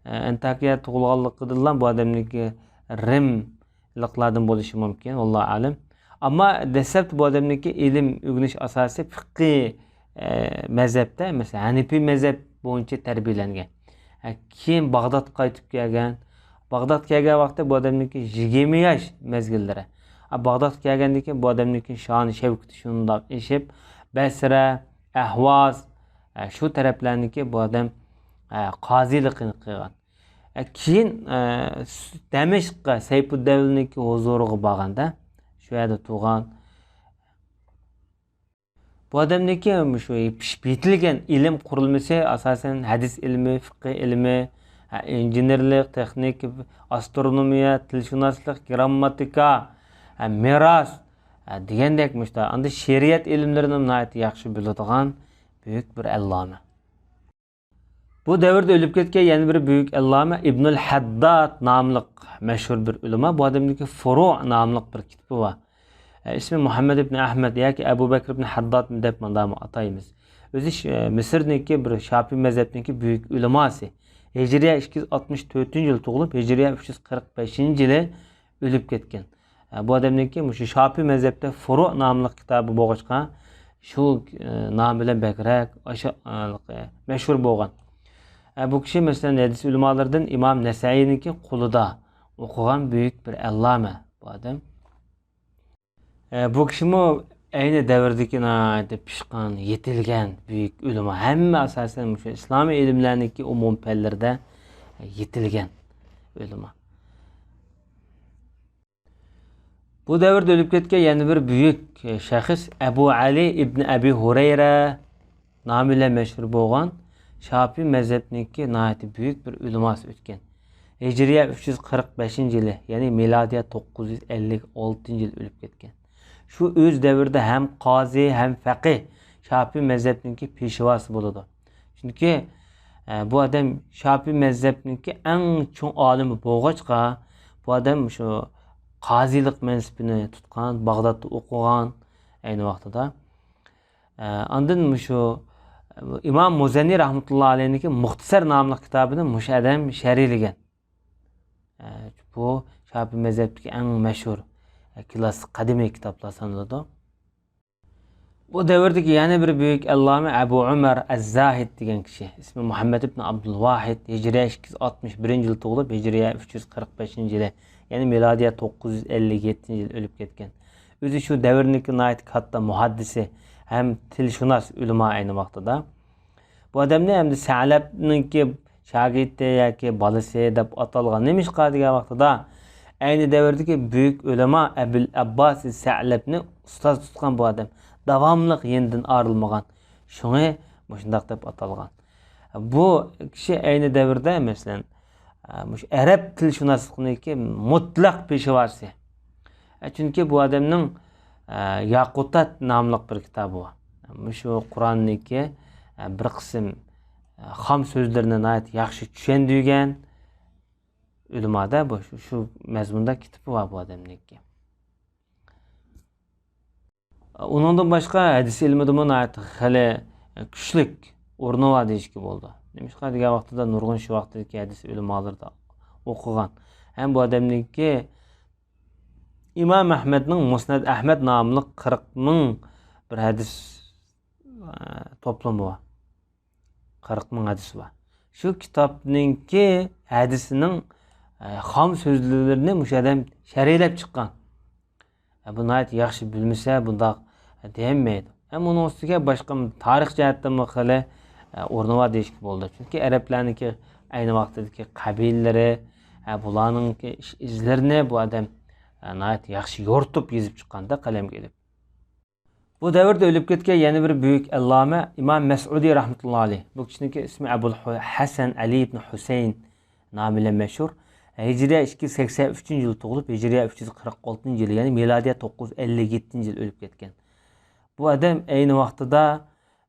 ئەنتاكىيە تۇغۇلغانلىقىدىنلا بۇ ئادەمنىڭكى رىملىقلاردىن بولۇشى مۇمكىن، ۋاللاھۇ ئەلەم. ئەمما دەسلەپتە بۇ ئادەمنىڭكى ئىلىم ئۆگىنىش ئاساسى فىقھىي، ئە، مەزھەپتە، مەسىلەن، ھەنىپىي مەزھەپ بويىچە تەربىيەلەنگەن. ئە، كېيىن باغدادقا قايتىپ كەلگەن. باغدادقا كەلگەن ۋاقىتتا بۇ ئادەمنىڭكى يىگىرمە ياش مەزگىللىرى. ئە، باغدادقا كەلگەندىن كېيىن بۇ ئادەمنىڭكى شانى شەۋكىتى شۇنداق ئېشىپ، بەسرە، ئەھۋاز، ئە، شۇ تەرەپلەرنىڭكى بۇ ئادەم، ئە، قازىلىقىنى قىلغان. ئە، كېيىن، ئە، دەمەشققە سەيپۇددەۋلىنىڭكى ھۇزۇرىغا بارغاندا، شۇ يەردە تۇرغان. بۇ ئادەمنىڭكى مۇشۇ پىشىپ يېتىلگەن ئىلىم قۇرۇلمىسى ئاساسەن ھەدىس ئىلمى، فىقھى ئىلمى، ھە، ئىنژېنېرلىق، تېخنىكا، ئاسترونومىيە، تىلشۇناسلىق، گىرامماتىكا، ھە، مىراس، ھە، دېگەندەك مۇشۇنداق. ئاندىن شېرىئەت ئىلىملىرىنى ناھايىتى ياخشى بىلىدىغان بۈيۈك بىر ئەللامە. بۇ دەۋردە ئۆلۈپ كەتكەن يەنە بىر بۈيۈك ئەللامە ئىبنۇل ھەدداد ناملىق مەشھۇر بىر ئۆلىما. بۇ ئادەمنىڭكى فۇرۇ ناملىق بىر كىتابى بار. ئە، ئىسمى مۇھەممەد ئىبن ئەھمەد ياكى ئەبۇ بەكر ئىبن ھەددادمۇ دەپ مۇنداقمۇ ئاتايمىز. ئۆزى ش-، ئە، مىسىرنىڭكى بىر شاپىي مەزھەپنىڭكى بۈيۈك ئۆلىماسى. ھىجرىيە ئىككى يۈز ئاتمىش تۆتىنچى يىلى تۇغۇلۇپ، ھىجرىيە ئۈچ يۈز قىرىق بەشىنچى يىلى ئۆلۈپ كەتكەن. ئە، بۇ ئادەمنىڭكى مۇشۇ شاپىي مەزھەپتە فۇرۇ ناملىق كىتابى بولغاچقا، شۇ، ئە، نام بىلەن بەكرەك ئاشۇ، ئە، مەشھۇر بولغان. ئە، بۇ كىشى، مەسىلەن، ھەدىس ئۆلىمالىرىدىن ئىمام نەسەئىينىڭكى قولىدا ئوقۇغان بۈيۈك بىر ئەللامە بۇ ئادەم. ئە، بۇ كىشىمۇ ئەينى دەۋردىكى ناھايىتى پىشقان، يېتىلگەن بۈيۈك ئۆلىما. ھەممە ئاساسەن مۇشۇ ئىسلامىي ئىلىملەرنىڭكى ئومۇمىي پەنلىرىدە يېتىلگەن ئۆلىما. بۇ دەۋردە ئۆلۈپ كەتكەن يەنە بىر بۈيۈك شەخس ئەبۇ ئەلى ئىبنى ئەبى ھۇرەيرە نامى بىلەن مەشھۇر بولغان شاپىي مەزھەپنىڭكى ناھايىتى بۈيۈك بىر ئۆلىماسى ئۆتكەن. ھىجرىيە ئۈچ يۈز قىرىق بەشىنچى يىلى، يەنى مىلادىيە توققۇز يۈز ئەللىك ئالتىنچى يىلى ئۆلۈپ كەتكەن. شۇ ئۆز دەۋرىدە ھەم قازى، ھەم فەقىھ، شاپىي مەزھەپنىڭكى پېشۋاسى بولىدۇ. چۈنكى، ئە، بۇ ئادەم شاپىي مەزھەپنىڭكى ئەڭ چوڭ ئالىمى بولغاچقا، بۇ ئادەم شۇ قازىلىق مەنسىپىنى تۇتقان، باغدادتا ئوقۇغان ئەينى ۋاقتىدا. ئە، ئاندىن مۇشۇ ئىمام مۇزەننى رەھمەتۇللا ئەلەيھنىڭكى مۇختىسەر ناملىق كىتابىنى مۇشۇ ئادەم شەرھلىگەن. ئە، بۇ شاپىي مەزھەپتىكى ئەڭ مەشھۇر، ئە، كلاسسىك قەدىمىي كىتابلار سانىلىدۇ. بۇ دەۋردىكى يەنە بىر بۈيۈك ئەللامە ئەبۇ ئۆمەر ئەز-زاھىد دېگەن كىشى. ئىسمى مۇھەممەد ئىبن ئابدۇلۋاھىد، ھىجرىيە ئىككى يۈز ئاتمىش بىرىنچى يىل تۇغۇلۇپ، ھىجرىيە ئۈچ يۈز قىرىق بەشىنچى يىلى، يەنى مىلادىيە توققۇز يۈز ئەللىك يەتتىنچى يىل ئۆلۈپ كەتكەن. ئۆزى شۇ دەۋرنىڭكى ناھايىتى كاتتا مۇھەددىسى ھەم تىلشۇناس ئۆلىما ئەينى ۋاقتىدا. بۇ ئادەمنى ئەمدى سەلەپنىڭكى شاگىرتى ياكى بالىسى دەپ ئاتالغان. نېمىشقا دېگەن ۋاقتىدا، ئەينى دەۋردىكى بۈيۈك ئۆلىما ئەبۇل ئەبباس سەلەپنى ئۇستاز تۇتقان بۇ ئادەم. داۋاملىق يېنىدىن ئايرىلمىغان. شۇڭا مۇشۇنداق دەپ ئاتالغان. بۇ كىشى ئەينى دەۋردە، مەسىلەن، مۇشۇ ئەرەب تىلشۇناسلىقىنىڭكى مۇتلەق پېشۋاسى. ئە، چۈنكى بۇ ئادەمنىڭ، ئە، ياقۇتات ناملىق بىر كىتابى بار. مۇشۇ قۇرئاننىڭكى، ئە، بىر قىسىم، ئە، خام سۆزلىرىنى ناھايىتى ياخشى چۈشەندۈرگەن ئۆلىمادا بۇ، شۇ، شۇ مەزمۇندا كىتابى بار بۇ ئادەمنىڭكى. ئۇنىڭدىن باشقا ھەدىس ئىلمىدىمۇ ناھايىتى خېلى كۈچلۈك ئورنى بار دېيىشكە بولىدۇ. نېمىشقا دېگەن ۋاقتىدا نۇرغۇن شۇ ۋاقىتتىكى ھەدىس ئۆلىمالىرىدا ئوقۇغان. ھەم بۇ ئادەمنىڭكى ئىمام ئەھمەدنىڭ مۇسنەد ئەھمەد ناملىق قىرىق مىڭ بىر ھەدىس، ئە، توپلىمى بار. قىرىق مىڭ ھەدىسى بار. شۇ كىتابنىڭكى ھەدىسىنىڭ، ئە، خام سۆزلىرىنى مۇشۇ ئادەم شەرھلەپ چىققان. ئە، بۇ ناھايىتى ياخشى بىلمىسە، بۇنداق دېيەلمەيدۇ. ھەم ئۇنىڭ ئۈستىگە باشقا تارىخ جەھەتتىنمۇ خېلى، ئە، ئورنى بار دېيىشكە بولىدۇ. چۈنكى ئەرەبلەرنىڭكى ئەينى ۋاقتىدىكى قەبىلىلىرى، ئە، بۇلارنىڭكى ئىش ئىزلىرىنى بۇ ئادەم، ئە، ناھايىتى ياخشى يورۇتۇپ يېزىپ چىققاندا قەلەمگە ئېلىپ. بۇ دەۋردە ئۆلۈپ كەتكەن يەنە بىر بۈيۈك ئەللامە ئىمام مەسئۇدى رەھمەتۇللا ئەلەيھ. بۇ كىشىنىڭكى ئىسمى ئەبۇل ھۇ-، ھەسەن ئەلى ئىبن ھۈسەيىن نامى بىلەن مەشھۇر. ھىجرىيە ئىككى يۈز سەكسەن ئۈچىنچى يىل تۇغۇلۇپ، ھىجرىيە ئۈچ يۈز قىرىق ئالتىنچى يىل، يەنى مىلادىيە توققۇز يۈز ئەللىك يەتتىنچى يىل ئۆلۈپ كەتكەن. بۇ ئادەم ئەينى ۋاقتىدا،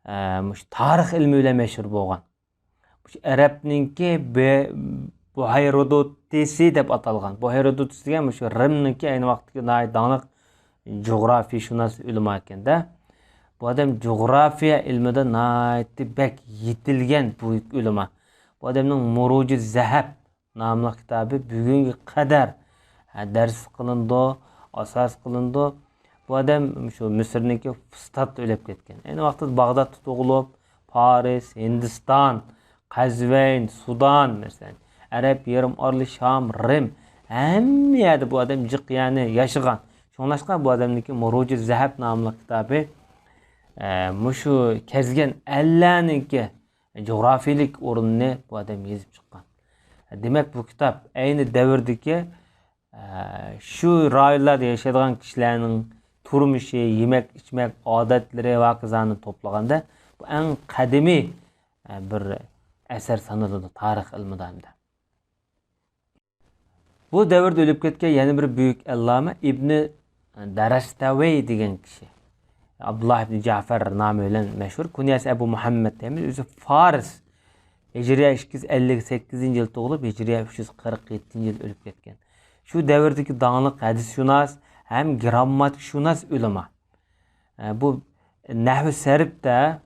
ئە، مۇشۇ تارىخ ئىلمى بىلەن مەشھۇر بولغان. مۇشۇ ئەرەبنىڭكى بە-، بۇھەيرودوتىسى دەپ ئاتالغان. بۇھەيرودوتىس دېگەن مۇشۇ رىمنىڭكى ئەينى ۋاقىتتىكى ناھايىتى داڭلىق جۇغراپىيشۇناس ئۆلىما ئىكەن-دە. بۇ ئادەم جۇغراپىيە ئىلمىدا ناھايىتى بەك يېتىلگەن بۈيۈك ئۆلىما. بۇ ئادەمنىڭ مۇرۇجى زەھەب ناملىق كىتابى بۈگۈنگە قەدەر، ھە، دەرس قىلىنىدۇ، ئاساس قىلىنىدۇ. بۇ ئادەم شۇ مىسىرنىڭكى فۇستاتتا ئۆلۈپ كەتكەن. ئەينى ۋاقىتتا باغدادتا تۇغۇلۇپ، پارس، ھىندىستان، قەزۋەين، سۇدان، مەسىلەن، ئەرەب يېرىم ئارىلى، شام، رىم، ھەممە يەردە بۇ ئادەم جىق، يەنى ياشىغان. شۇڭلاشقا بۇ ئادەمنىڭكى مۇرۇجى زەھەب ناملىق كىتابى، ئە، مۇشۇ كەزگەن ئەللەرنىڭكى جۇغراپىيىلىك ئورنىنى بۇ ئادەم يېزىپ چىققان. دېمەك، بۇ كىتاب ئەينى دەۋردىكى، ئە، شۇ رايونلاردا ياشايدىغان كىشىلەرنىڭ تۇرمۇشى، يېمەك، ئىچمەك ئادەتلىرى ۋە ھاكازانى توپلىغاندا، بۇ ئەڭ قەدىمىي، ئە، بىر ئەسەر سانىلىدۇ تارىخ ئىلمىدا ھەمدە. بۇ دەۋردە ئۆلۈپ كەتكەن يەنە بىر بۈيۈك ئەللامە ئىبنى دەرەستەۋەي دېگەن كىشى. ئابدۇللا ئىبنى جەفەر نامى بىلەن مەشھۇر. كۇنيەسى ئەبۇ مۇھەممەد دەيمىز. ئۆزى فارس. ھىجرىيە ئىككى يۈز ئەللىك سەككىزىنچى يىل تۇغۇلۇپ، ھىجرىيە ئۈچ يۈز قىرىق يەتتىنچى يىل ئۆلۈپ كەتكەن. شۇ دەۋردىكى داڭلىق ھەدىسشۇناس ھەم گىرامماتىكىشۇناس ئۆلىما. ئە، بۇ نەھۋ سەرپتە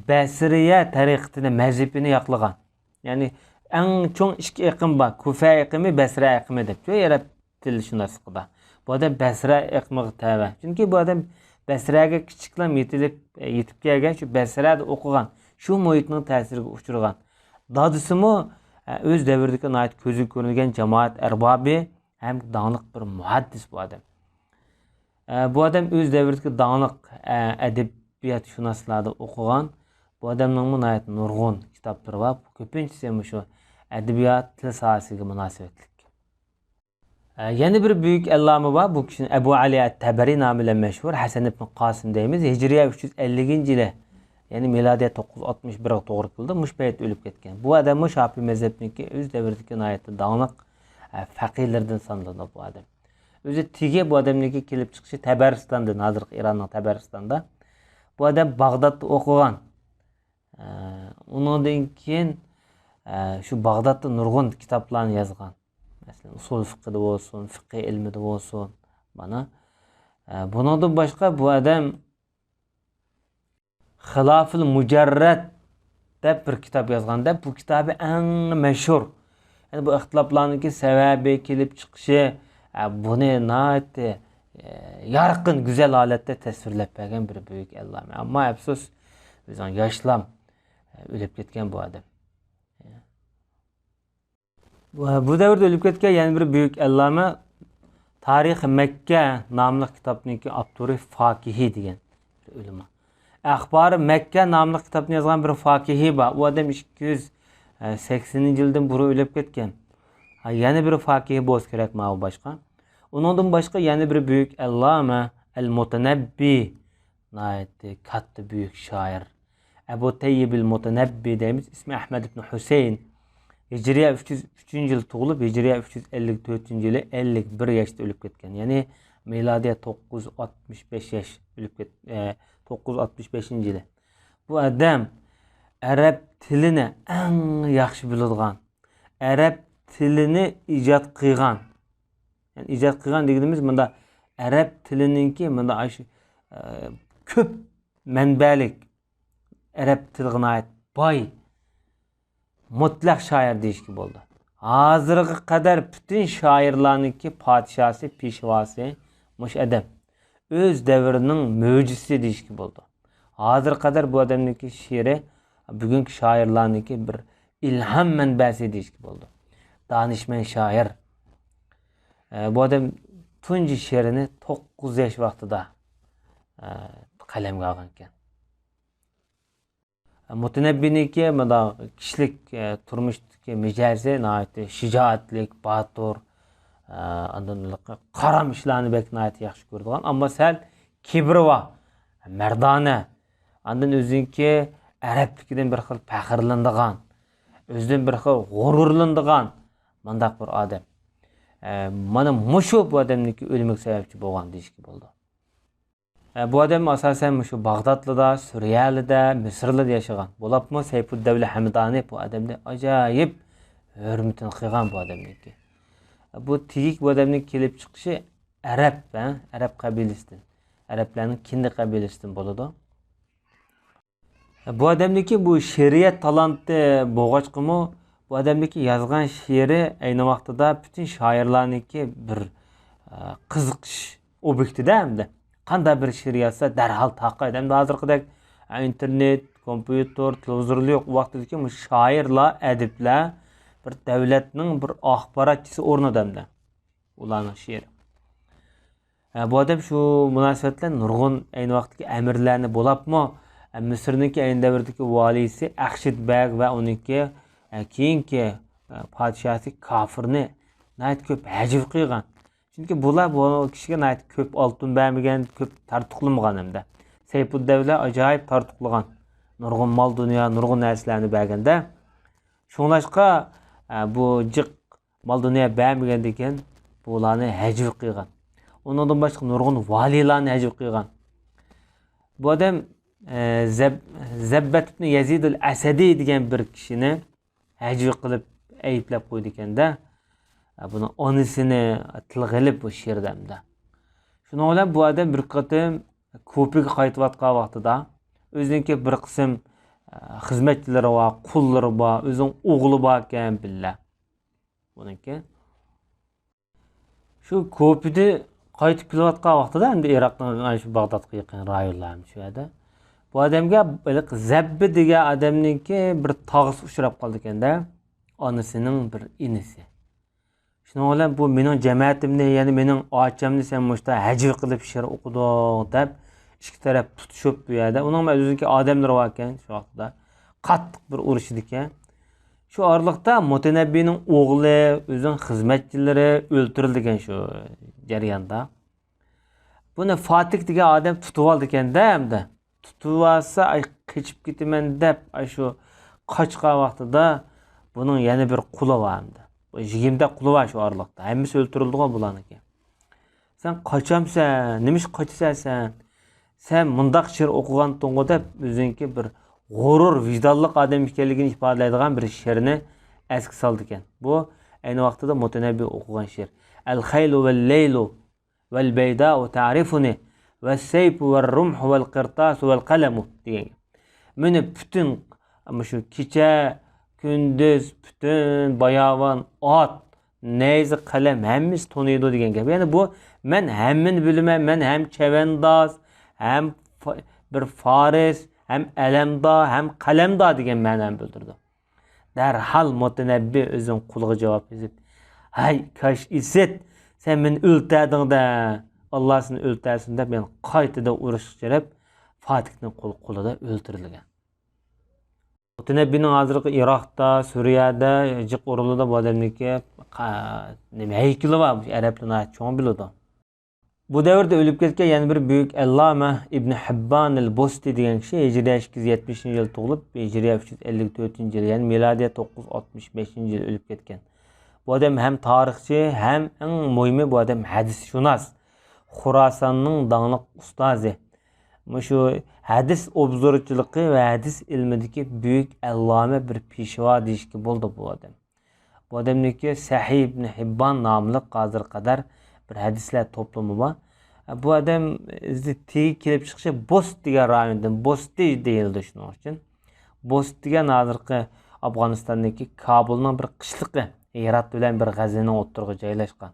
بەسرىيە تەرىقىتىنى، مەزھىپىنى ياقلىغان. يەنى ئەڭ چوڭ ئىككى ئېقىم بار، كۇفە ئېقىمى، بەسرە ئېقىمى دەپ. شۇ ئەرەب تىلشۇناسلىقىدا. بۇ ئادەم بەسرە ئېقىمىغا تەۋە. چۈنكى بۇ ئادەم بەسرەگە كىچىكلەم يېتىلىپ، يېتىپ كەلگەن، شۇ بەسرەدە ئوقۇغان، شۇ مۇھىتنىڭ تەسىرىگە ئۇچرىغان. دادىسىمۇ، ئە، ئۆز دەۋرىدىكى ناھايىتى كۆزگە كۆرۈنگەن جامائەت ئەربابى ھەم داڭلىق بىر مۇھەددىس بۇ ئادەم. ئە، بۇ ئادەم ئۆز دەۋرىدىكى داڭلىق، ئە، ئەدەبىياتشۇناسلاردا ئوقۇغان. بۇ ئادەمنىڭمۇ ناھايىتى نۇرغۇن كىتابلىرى بار. كۆپىنچىسى مۇشۇ ئەدەبىيات، تىل ساھەسىگە مۇناسىۋەتلىك. ئە، يەنە بىر بۈيۈك ئەللامە بار. بۇ كىشىنى ئەبۇ ئەلى ئەت-تەبەرى نامى بىلەن مەشھۇر، ھەسەن ئىبن قاسىم دەيمىز. ھىجرىيە ئۈچ يۈز ئەللىكىنچى يىلى، يەنى مىلادىيە توققۇز يۈز ئاتمىش بىرگە توغرا كېلىدۇ. مۇشۇ پەيتتە ئۆلۈپ كەتكەن. بۇ ئادەممۇ شاپىي مەزھەپنىڭكى ئۆز دەۋرىدىكى ناھايىتى داڭلىق، ئە، فەقىھلىرىدىن سانىلىدۇ بۇ ئادەم. ئۆزى تېگى بۇ ئادەمنىڭكى كېلىپ چىقىشى تەبەرىستاندىن، ھازىرقى ئىراننىڭ تەبەرىستاندا. بۇ ئادەم باغدادتا ئوقۇغان. ئە، ئۇنىڭدىن كېيىن، ئە، شۇ باغدادتا نۇرغۇن كىتابلارنى يازغان. مەسىلەن، ئۇسۇل فىقىدا بولسۇن، فىقھى ئىلمىدا بولسۇن. مانا، ئە، بۇنىڭدىن باشقا بۇ ئادەم خىلاپىل مۇجەررەد دەپ بىر كىتاب يازغاندا، بۇ كىتابى ئەڭ مەشھۇر. يەنى بۇ ئىختىلاپلارنىڭكى سەۋەبى، كېلىپ چىقىشى، ئە، بۇنى ناھايىتى يارقىن، گۈزەل ھالەتتە تەسۋىرلەپ بەرگەن بىر بۈيۈك ئەللامە. ئەمما ئەپسۇس، بىزنىڭ ياشلام ئۆلۈپ كەتكەن بۇ ئادەم. بۇ دەۋردە ئۆلۈپ كەتكەن يەنە بىر بۈيۈك ئەللامە، تارىخ مەككە ناملىق كىتابنىڭكى ئاپتورى فاكىھى دېگەن بىر ئۆلىما. ئەخبارى مەككە ناملىق كىتابنى يازغان بىر فاكىھى بار. ئۇ ئادەم ئىككى يۈز سەكسىنىنچى يىلدىن بۇرۇن ئۆلۈپ كەتكەن. ھە، يەنە بىر فاكىھى بولسا كېرەك ماۋۇ باشقا. ئۇنىڭدىن باشقا يەنە بىر بۈيۈك ئەللامە، ئەل مۇتەنەببى، ناھايىتى كاتتا بۈيۈك شائىر. ئەبۇ تەييىبىل مۇتەنەببى دەيمىز، ئىسمى ئەھمەد ئىبن ھۈسەيىن. ھىجرىيە ئۈچ يۈز ئۈچىنچى يىلى تۇغۇلۇپ، ھىجرىيە ئۈچ يۈز ئەللىك تۆتىنچى يىلى ئەللىك بىر ياشتا ئۆلۈپ كەتكەن. يەنى مىلادىيە توققۇز يۈز ئاتمىش بەش ياش ئۆلۈپ كەت-، ئە، توققۇز يۈز ئاتمىش بەشىنچى يىلى. بۇ ئادەم ئەرەب تىلىنى ئەڭ ياخشى بىلىدىغان، ئەرەب تىلىنى ئىجاد قىلغان. يەنى ئىجاد قىلغان دېگىنىمىز مۇندا ئەرەب تىلىنىڭكى مۇندا ئاشۇ، ئە، كۆپ مەنبەلىك، ئەرەب تىلىغا ناھايىتى باي، مۇتلەق شائىر دېيىشكە بولىدۇ. ھازىرغا قەدەر پۈتۈن شائىرلارنىڭكى پادىشاسى، پېشۋاسى مۇشۇ ئادەم. ئۆز دەۋرىنىڭ مۆجىزىسى دېيىشكە بولىدۇ. ھازىرغا قەدەر بۇ ئادەمنىڭكى شېئىرى بۈگۈنكى شائىرلارنىڭكى بىر ئىلھام مەنبەسى دېيىشكە بولىدۇ. دانىشمەن شائىر. ئە، بۇ ئادەم تۇنجى شېئىرىنى توققۇز ياش ۋاقتىدا، ئە، قەلەمگە ئالغان ئىكەن. مۇتەنەببىنىڭكى مۇنداق كىشىلىك، ئە، تۇرمۇشتىكى مىجەزى ناھايىتى شىجائەتلىك، باتۇر، ئە، ئاندىن قارام ئىشلارنى بەك ناھايىتى ياخشى كۆرىدىغان، ئەمما سەل كىبرى بار، مەردانە. ئاندىن ئۆزىنىڭكى ئەرەبلىكىدىن بىر خىل پەخىرلىنىدىغان، ئۆزىدىن بىر خىل غۇرۇرلىنىدىغان مۇنداق بىر ئادەم. ئە، مانا مۇشۇ بۇ ئادەمنىڭكى ئۆلۈمىگە سەۋەبچى بولغان دېيىشكە بولىدۇ. ئە، بۇ ئادەم ئاساسەن مۇشۇ باغدادلىدا، سۈرىيەلىدە، مىسىرلىدا ياشىغان. بولۇپمۇ سەيپۇددەۋلە ھەمدانى بۇ ئادەمنى ئاجايىپ ھۆرمىتىنى قىلغان بۇ ئادەمنىڭكى. بۇ تېگىك بۇ ئادەمنىڭ كېلىپ چىقىشى ئەرەب، ھە؟ ئەرەب قەبىلىسىدىن. ئەرەبلەرنىڭ كىندى قەبىلىسىدىن بولىدۇ. بۇ ئادەمنىڭكى بۇ شېئىرىيەت تالانتى بولغاچقىمۇ، بۇ ئادەمنىڭكى يازغان شېئىرى ئەينى ۋاقتىدا پۈتۈن شائىرلارنىڭكى بىر، ئە، قىزىقىش ئوبيېكتىدە ئەمدى. قانداق بىر شېئىر يازسا، دەرھال تارقايدۇ. ئەمدى ھازىرقىدەك ئىنتېرنېت، كومپيۇتېر، تېلېۋىزورلا يوق. ئۇ ۋاقىتتىكى مۇشۇ شائىرلار، ئەدىبلەر بىر دۆلەتنىڭ بىر ئاخباراتچىسى ئورنىدا ئەمدى. ئۇلارنىڭ شېئىرى. ھە، بۇ ئادەم شۇ مۇناسىۋەت بىلەن نۇرغۇن ئەينى ۋاقىتتىكى ئەمىرلەرنى بولۇپمۇ، ھە، مىسىرنىڭكى ئەينى دەۋردىكى ۋالىيسى ئەخشىد بەگ ۋە ئۇنىڭكى، ھە، كېيىنكى، ھە، پادىشاھى كافىرنى ناھايىتى كۆپ ھەجۋ قىلغان. چۈنكى بۇلار بۇ كىشىگە ناھايىتى كۆپ ئالتۇن بەرمىگەن، كۆپ تارتۇقلىمىغان ھەمدە. سەيپۇددەۋلە ئاجايىپ تارتۇقلىغان. نۇرغۇن مال-دۇنيا، نۇرغۇن نەرسىلەرنى بەرگەندە. شۇڭلاشقا، ئە، بۇ جىق مال-دۇنيا بەرمىگەندىكىن، بۇلارنى ھەجۋ قىلغان. ئۇنىڭدىن باشقا نۇرغۇن ۋالىيلارنى ھەجۋ قىلغان. بۇ ئادەم، ئە، زەب-، زەببەت ئىبن يەزىدۇل ئەسەدى دېگەن بىر كىشىنى ھەجۋ قىلىپ ئەيىبلەپ قويىدىكەن-دە. ئە، بۇنىڭ ئانىسىنى تىلغا ئېلىپ بۇ شېئىردە ئەمدى. شۇنىڭ بىلەن بۇ ئادەم بىر قېتىم كۇفىگە قايتىۋاتقان ۋاقتىدا ئۆزىنىڭكى بىر قىسىم، ئە، خىزمەتچىلىرى بار، قۇللىرى بار، ئۆزىنىڭ ئوغلى باركەن بىللە. بۇنىڭكى شۇ كۇفىدە قايتىپ كېلىۋاتقان ۋاقتىدا، ئەمدى ئىراقنىڭ ئاشۇ باغدادقا يېقىن رايونلار شۇ يەردە. بۇ ئادەمگە ھېلىقى زەببى دېگەن ئادەمنىڭكى بىر تاغىسى ئۇچراپ قالىدىكەن-دە، ئانىسىنىڭ بىر ئىنىسى. شۇنىڭ بىلەن بۇ مېنىڭ جەمەتىمنى، يەنى مېنىڭ ئاچامنى سەن مۇشتا ھەجۋ قىلىپ شېئىر ئوقۇدۇڭ دەپ، ئىككى تەرەپ تۇتۇشۇپ بۇ يەردە. ئۇنىڭ بىلەن ئۆزىنىڭكى ئادەملىرى باركەن شۇ ۋاقىتتا. قاتتىق بىر ئۇرۇشىدىكەن. شۇ ئارىلىقتا مۇتەنەببىنىڭ ئوغلى، ئۆزىنىڭ خىزمەتچىلىرى ئۆلتۈرۈلىدىكەن شۇ جەرياندا. بۇنى فاتىك دېگەن ئادەم تۇتۇۋالىدىكەن-دە ئەمدى. تۇتۇۋالسا، ئاي، قېچىپ كېتىمەن دەپ، ئاشۇ قاچقان ۋاقتىدا بۇنىڭ يەنە بىر قۇلى بار ئەمدى. بۇ يىگىرمە قۇلى بار شۇ ئارىلىقتا. ھەممىسى ئۆلتۈرۈلىدىغۇ بۇلارنىڭكى. سەن قاچامسەن؟ نېمىشقا قاچىسەن سەن؟ سەن مۇنداق شېئىر ئوقۇغانتىڭغۇ دەپ، ئۆزىنىڭكى بىر غۇرۇر، ۋىجدانلىق ئادەم ئىكەنلىكىنى ئىپادىلەيدىغان بىر شېئىرنى ئەسكە سالىدىكەن. بۇ ئەينى ۋاقتىدا مۇتەنەببى ئوقۇغان شېئىر. ئەل خەيلۇ ۋەل لەيلۇ ۋەل بەيداۋۇ تەرىفۇنى ۋەس سەيپۇ ۋەر رۇمھۇ ۋەل قىرتاسۇ ۋەل قەلەمۇ دېگەن گەپ. مېنى پۈتۈن مۇشۇ كېچە، كۈندۈز، پۈتۈن باياۋان، ئات، نەيزە، قەلەم، ھەممىسى تونۇيدۇ دېگەن گەپ. يەنى بۇ، مەن ھەممىنى بىلىمەن، مەن ھەم چەۋەنداز، ھەم فا-، بىر فارس، ھەم ئەلەمدار، ھەم قەلەمدار دېگەن مەنانى بىلدۈرىدۇ. دەرھال مۇتەنەببى ئۆزىنىڭ قۇلىغا جاۋاب يېزىپ، ھەي، كاش ئىسىت، سەن مېنى ئۆلتەردىڭ-دە، ئاللا سېنى ئۆلتەرسۇن دەپ، يەنە قايتىدىن ئۇرۇشقا چىقىرىپ، فاتىھنىڭ قول-، قولىدا ئۆلتۈرۈلگەن. مۇتەنەببىنىڭ ھازىرقى ئىراقتا، سۈرىيەدە جىق ئورۇنلىرىدا بۇ ئادەمنىڭكى قا-، نېمە، ھەيكىلى بار، ئەرەبلەر ناھايىتى چوڭ بىلىدۇ. بۇ دەۋردە ئۆلۈپ كەتكەن يەنە بىر بۈيۈك ئەللامە ئىبن ھىببان ئەل بۇستى دېگەن كىشى ھىجرىيە ئىككى يۈز يەتمىشىنچى يىل تۇغۇلۇپ، ھىجرىيە ئۈچ يۈز ئەللىك تۆتىنچى يىل، يەنى مىلادىيە توققۇز يۈز ئاتمىش بەشىنچى يىل ئۆلۈپ كەتكەن. بۇ ئادەم ھەم تارىخچى، ھەم ئەڭ مۇھىمى بۇ ئادەم ھەدىسشۇناس. خۇراساننىڭ داڭلىق ئۇستازى. مۇشۇ ھەدىس ئوبزورچىلىقى ۋە ھەدىس ئىلمىدىكى بۈيۈك ئەللامە بىر پېشۋا دېيىشكە بولىدۇ بۇ ئادەم. بۇ ئادەمنىڭكى سەھىھ ئىبن ھىببان ناملىق ھازىرغا قەدەر بىر ھەدىسلەر توپلىمى بار. بۇ ئادەم ئىزدى تېگى كېلىپ چىقىشى بوست دېگەن رايوندىن، بوستى دېيىلدى شۇنىڭ ئۈچۈن. بوست دېگەن ھازىرقى ئافغانىستاندىكى كابۇلنىڭ بىر قىشلىقى، ھىرات بىلەن بىر غەزنىنىڭ ئوتتۇرىغا جايلاشقان.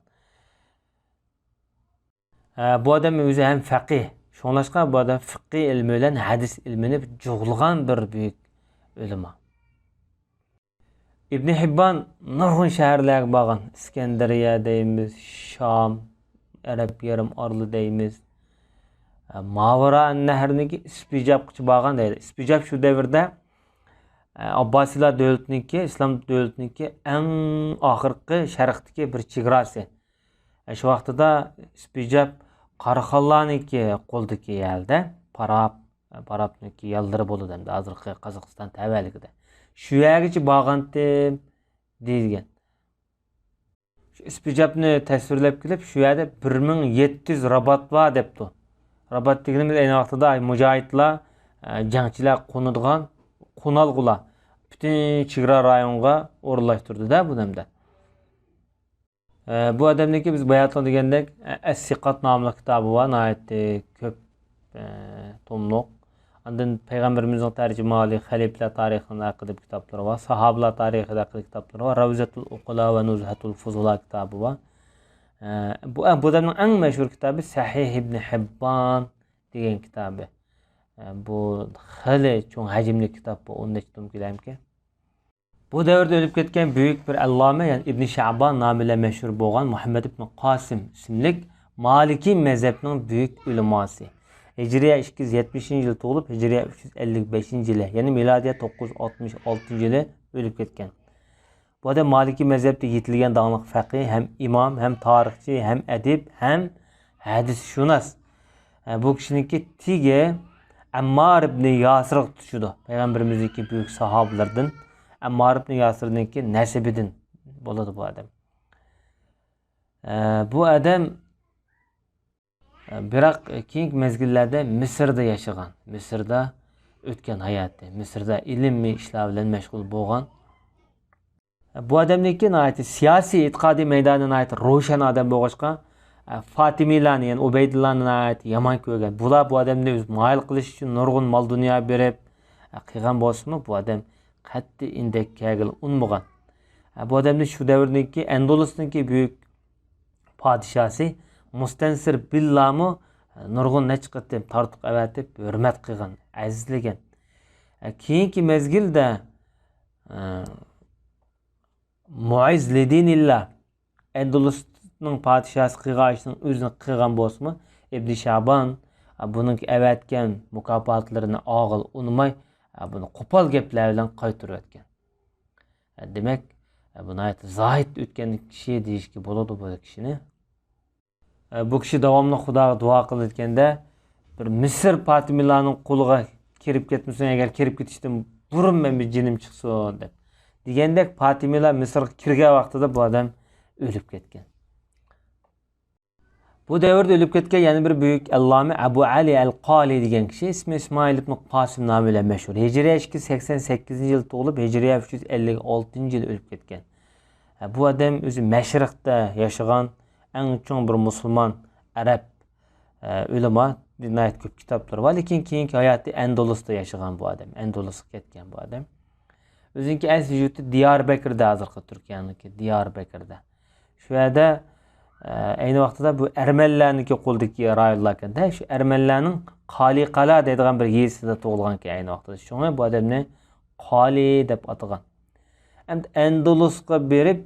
ئە، بۇ ئادەم ئۆزى ھەم فەقىھ. شۇڭلاشقا بۇ ئادەم فىقھىي ئىلمى بىلەن ھەدىس ئىلمىنى جۇغلىغان بىر بۈيۈك ئۆلىما. ئىبنى ھىببان نۇرغۇن شەھەرلەرگە بارغان. ئىسكەندەرىيە دەيمىز، شام، ئەرەب يېرىم ئارىلى دەيمىز. ئە، ماۋىرا نەھرنىڭكى ئىسپىجابقىچە بارغان دەيدۇ. ئىسپىجاب شۇ دەۋردە، ئە، ئابباسىيلار دۆلىتىنىڭكى، ئىسلام دۆلىتىنىڭكى ئەڭ ئاخىرقى شەرقتىكى بىر چېگراسى. ئە، شۇ ۋاقتىدا ئىسپىجاب قاراخانلارنىڭكى قولىدىكى يەردە، پاراب، پارابنىڭكى يانلىرى بولىدۇ ئەمدى، ھازىرقى قازاقىستان تەۋەلىكىدە. شۇ يەرگىچە بارغانتىم دېيىلگەن. شۇ ئىسپىجابنى تەسۋىرلەپ كېلىپ، شۇ يەردە بىر مىڭ يەتتە يۈز رابات بار دەپتۇ. رابات دېگىنىمىز ئەينى ۋاقتىدا مۇجاھىدلار، ئە، جەڭچىلەر قونىدىغان قونالغۇلار. پۈتۈن چېگرا رايونغا ئورۇنلاشتۇردى-دە بۇ نەمدە. ئە، بۇ ئادەمنىڭكى بىز باياتلا دېگەندەك، ئە، ئەس-سىقات ناملىق كىتابى بار، ناھايىتى كۆپ، ئە، توملۇق. ئاندىن پەيغەمبىرىمىزنىڭ تەرجىمىھالى، خەلىپىلەر تارىخى ھەققىدە كىتابلىرى بار، ساھابىلار تارىخى ھەققىدە كىتابلىرى بار، رەۋزەتۇل ئۇقۇلا ۋە نۇزھەتۇل فۇزۇلا كىتابى بار. ئە، بۇ، ئە، بۇ ئادەمنىڭ ئەڭ مەشھۇر كىتابى سەھىھ ئىبنى ھىببان دېگەن كىتابى. ئە، بۇ خېلى چوڭ ھەجىملىك كىتاب، بۇ ئون نەچچە توم كېلەمكى. بۇ دەۋردە ئۆلۈپ كەتكەن بۈيۈك بىر ئەللامە، يەنى ئىبنى شەبان نامى بىلەن مەشھۇر بولغان مۇھەممەد ئىبنى قاسىم ئىسىملىك مالىكىي مەزھەپنىڭ بۈيۈك ئۆلىماسى. ھىجرىيە ئىككى يۈز يەتمىشىنچى يىل تۇغۇلۇپ، ھىجرىيە ئۈچ يۈز ئەللىك بەشىنچى يىلى، يەنى مىلادىيە توققۇز يۈز ئاتمىش ئالتىنچى يىلى ئۆلۈپ كەتكەن. بۇ ئادەم مالىكىي مەزھەپتە يېتىلگەن داڭلىق فەقىھ، ھەم ئىمام، ھەم تارىخچى، ھەم ئەدىب، ھەم ھەدىسشۇناس. ئە، بۇ كىشىنىڭكى تېگى ئەممار ئىبنى ياسىرغا تۇتىشىدۇ. پەيغەمبىرىمىزنىڭكى بۈيۈك ساھابىلىرىدىن ئەممار ئىبنى ياسىردىنكى نەسىبىدىن بولىدۇ بۇ ئادەم. ئە، بۇ ئادەم، ئە، بىراق كېيىنكى مەزگىللەردە مىسىردا ياشىغان. مىسىردا ئۆتكەن ھاياتى. مىسىردا ئىلمىي ئىشلار بىلەن مەشغۇل بولغان. بۇ ئادەمنىڭكى ناھايىتى سىياسىي، ئېتىقادىي مەيدانى ناھايىتى روشەن ئادەم بولغاچقا، فاتىمىيلارنى، يەنى ئۇبەيدۇللانى ناھايىتى يامان كۆرگەن. بۇلار بۇ ئادەمنى ئۆزى مايىل قىلىش ئۈچۈن نۇرغۇن مال-دۇنيا بېرىپ قىلغان بولسىمۇ، بۇ ئادەم قەتئىي ئىندەككە كەلگىلى ئۇنىمىغان. بۇ ئادەمنى شۇ دەۋردىكى ئەندۇلۇسنىڭكى بۈيۈك پادىشاسى مۇستەنسىر بىللامۇ نۇرغۇن نەچچە قېتىم تارتۇق ئەۋەتىپ ھۆرمەت قىلغان، ئەزىزلىگەن. كېيىنكى مەزگىلدە، ئە، مۇئىز لىدىنىللا ئەندۇلۇسنىڭ پادىشاسى قىلغان ئىشنىڭ ئۆزىنى قىلغان بولسىمۇ، ئىبنى شابان، ئە، بۇنىڭ ئەۋەتكەن مۇكاپاتلىرىنى ئالغىلى ئۇنىماي، ئە، بۇنى قوپال گەپلەر بىلەن قايتۇرۇۋەتكەن. دېمەك، بۇ ناھايىتى زاھىد ئۆتكەن كىشى دېيىشكە بولىدۇ بۇ كىشىنى. بۇ كىشى داۋاملىق خۇداغا دۇئا قىلىۋەتكەندە، بىر مىسىر پاتىمىلارنىڭ قولىغا كىرىپ كەتمىسۇن، ئەگەر كىرىپ كېتىشتىن بۇرۇن مەن بىر جېنىم چىقسۇن دەپ. دېگەندەك، پاتىمىلار مىسىرغا كىرگەن ۋاقتىدا بۇ ئادەم ئۆلۈپ كەتكەن. بۇ دەۋردە ئۆلۈپ كەتكەن يەنە بىر بۈيۈك ئەللامە ئەبۇ ئەلى ئەل قالى دېگەن كىشى، ئىسمى ئىسمائىل ئىبن قاسىم نامى بىلەن مەشھۇر. ھىجرىيە ئىككى يۈز سەكسەن سەككىزىنچى يىل تۇغۇلۇپ، ھىجرىيە ئۈچ يۈز ئەللىك ئالتىنچى يىل ئۆلۈپ كەتكەن. بۇ ئادەم ئۆزى مەشرىقتە ياشىغان ئەڭ چوڭ بىر مۇسۇلمان ئەرەب، ئە، ئۆلىما، ناھايىتى كۆپ كىتابلىرى بار، لېكىن كېيىنكى ھاياتى ئەندۇلۇستا ياشىغان بۇ ئادەم، ئەندۇلۇسقا كەتكەن بۇ ئادەم. ئۆزىنىڭكى ئەسلى يۇرتى دىياربەكىردە، ھازىرقى تۈركىيەنىڭكى دىياربەكىردە. شۇ يەردە، ئە، ئەينى ۋاقتىدا بۇ ئەرمەنلەرنىڭكى قولىدىكى رايونلاركەن-دە، شۇ ئەرمەنلەرنىڭ قالىقالا دەيدىغان بىر يېزىسىدا تۇغۇلغانكەن ئەينى ۋاقتىدا. شۇڭا بۇ ئادەمنى قالى دەپ ئاتىغان. ئەمدى ئەندۇلۇسقا بېرىپ،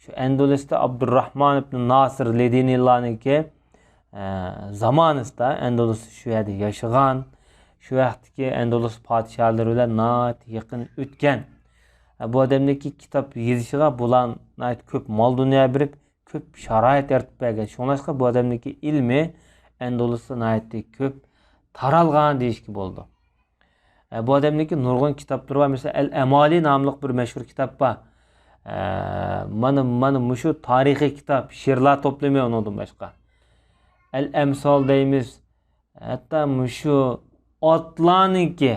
شۇ ئەندۇلۇستا ئابدۇرراھمان ئىبن ناسىر لىدىنىلارنىڭكى، ئە، زامانىسىدا ئەندۇلۇس شۇ يەردە ياشىغان، شۇ ۋاقىتتىكى ئەندۇلۇس پادىشاھلىرى بىلەن ناھايىتى يېقىن ئۆتكەن. ئە، بۇ ئادەمنىڭكى كىتاب يېزىشىغا بۇلار ناھايىتى كۆپ مال-دۇنيا بېرىپ، كۆپ شارائىت يارىتىپ بەرگەن. شۇڭلاشقا بۇ ئادەمنىڭكى ئىلمى ئەندۇلۇستا ناھايىتى كۆپ تارالغان دېيىشكە بولىدۇ. ئە، بۇ ئادەمنىڭكى نۇرغۇن كىتابلىرى بار. مەسىلەن، ئەل ئەمالى ناملىق بىر مەشھۇر كىتاب بار. ئە، مانا، مانا مۇشۇ تارىخىي كىتاب، شېئىرلار توپلىمى ئۇنىڭدىن باشقا. ئەل ئەمسال دەيمىز. ھەتتا مۇشۇ ئاتلارنىڭكى،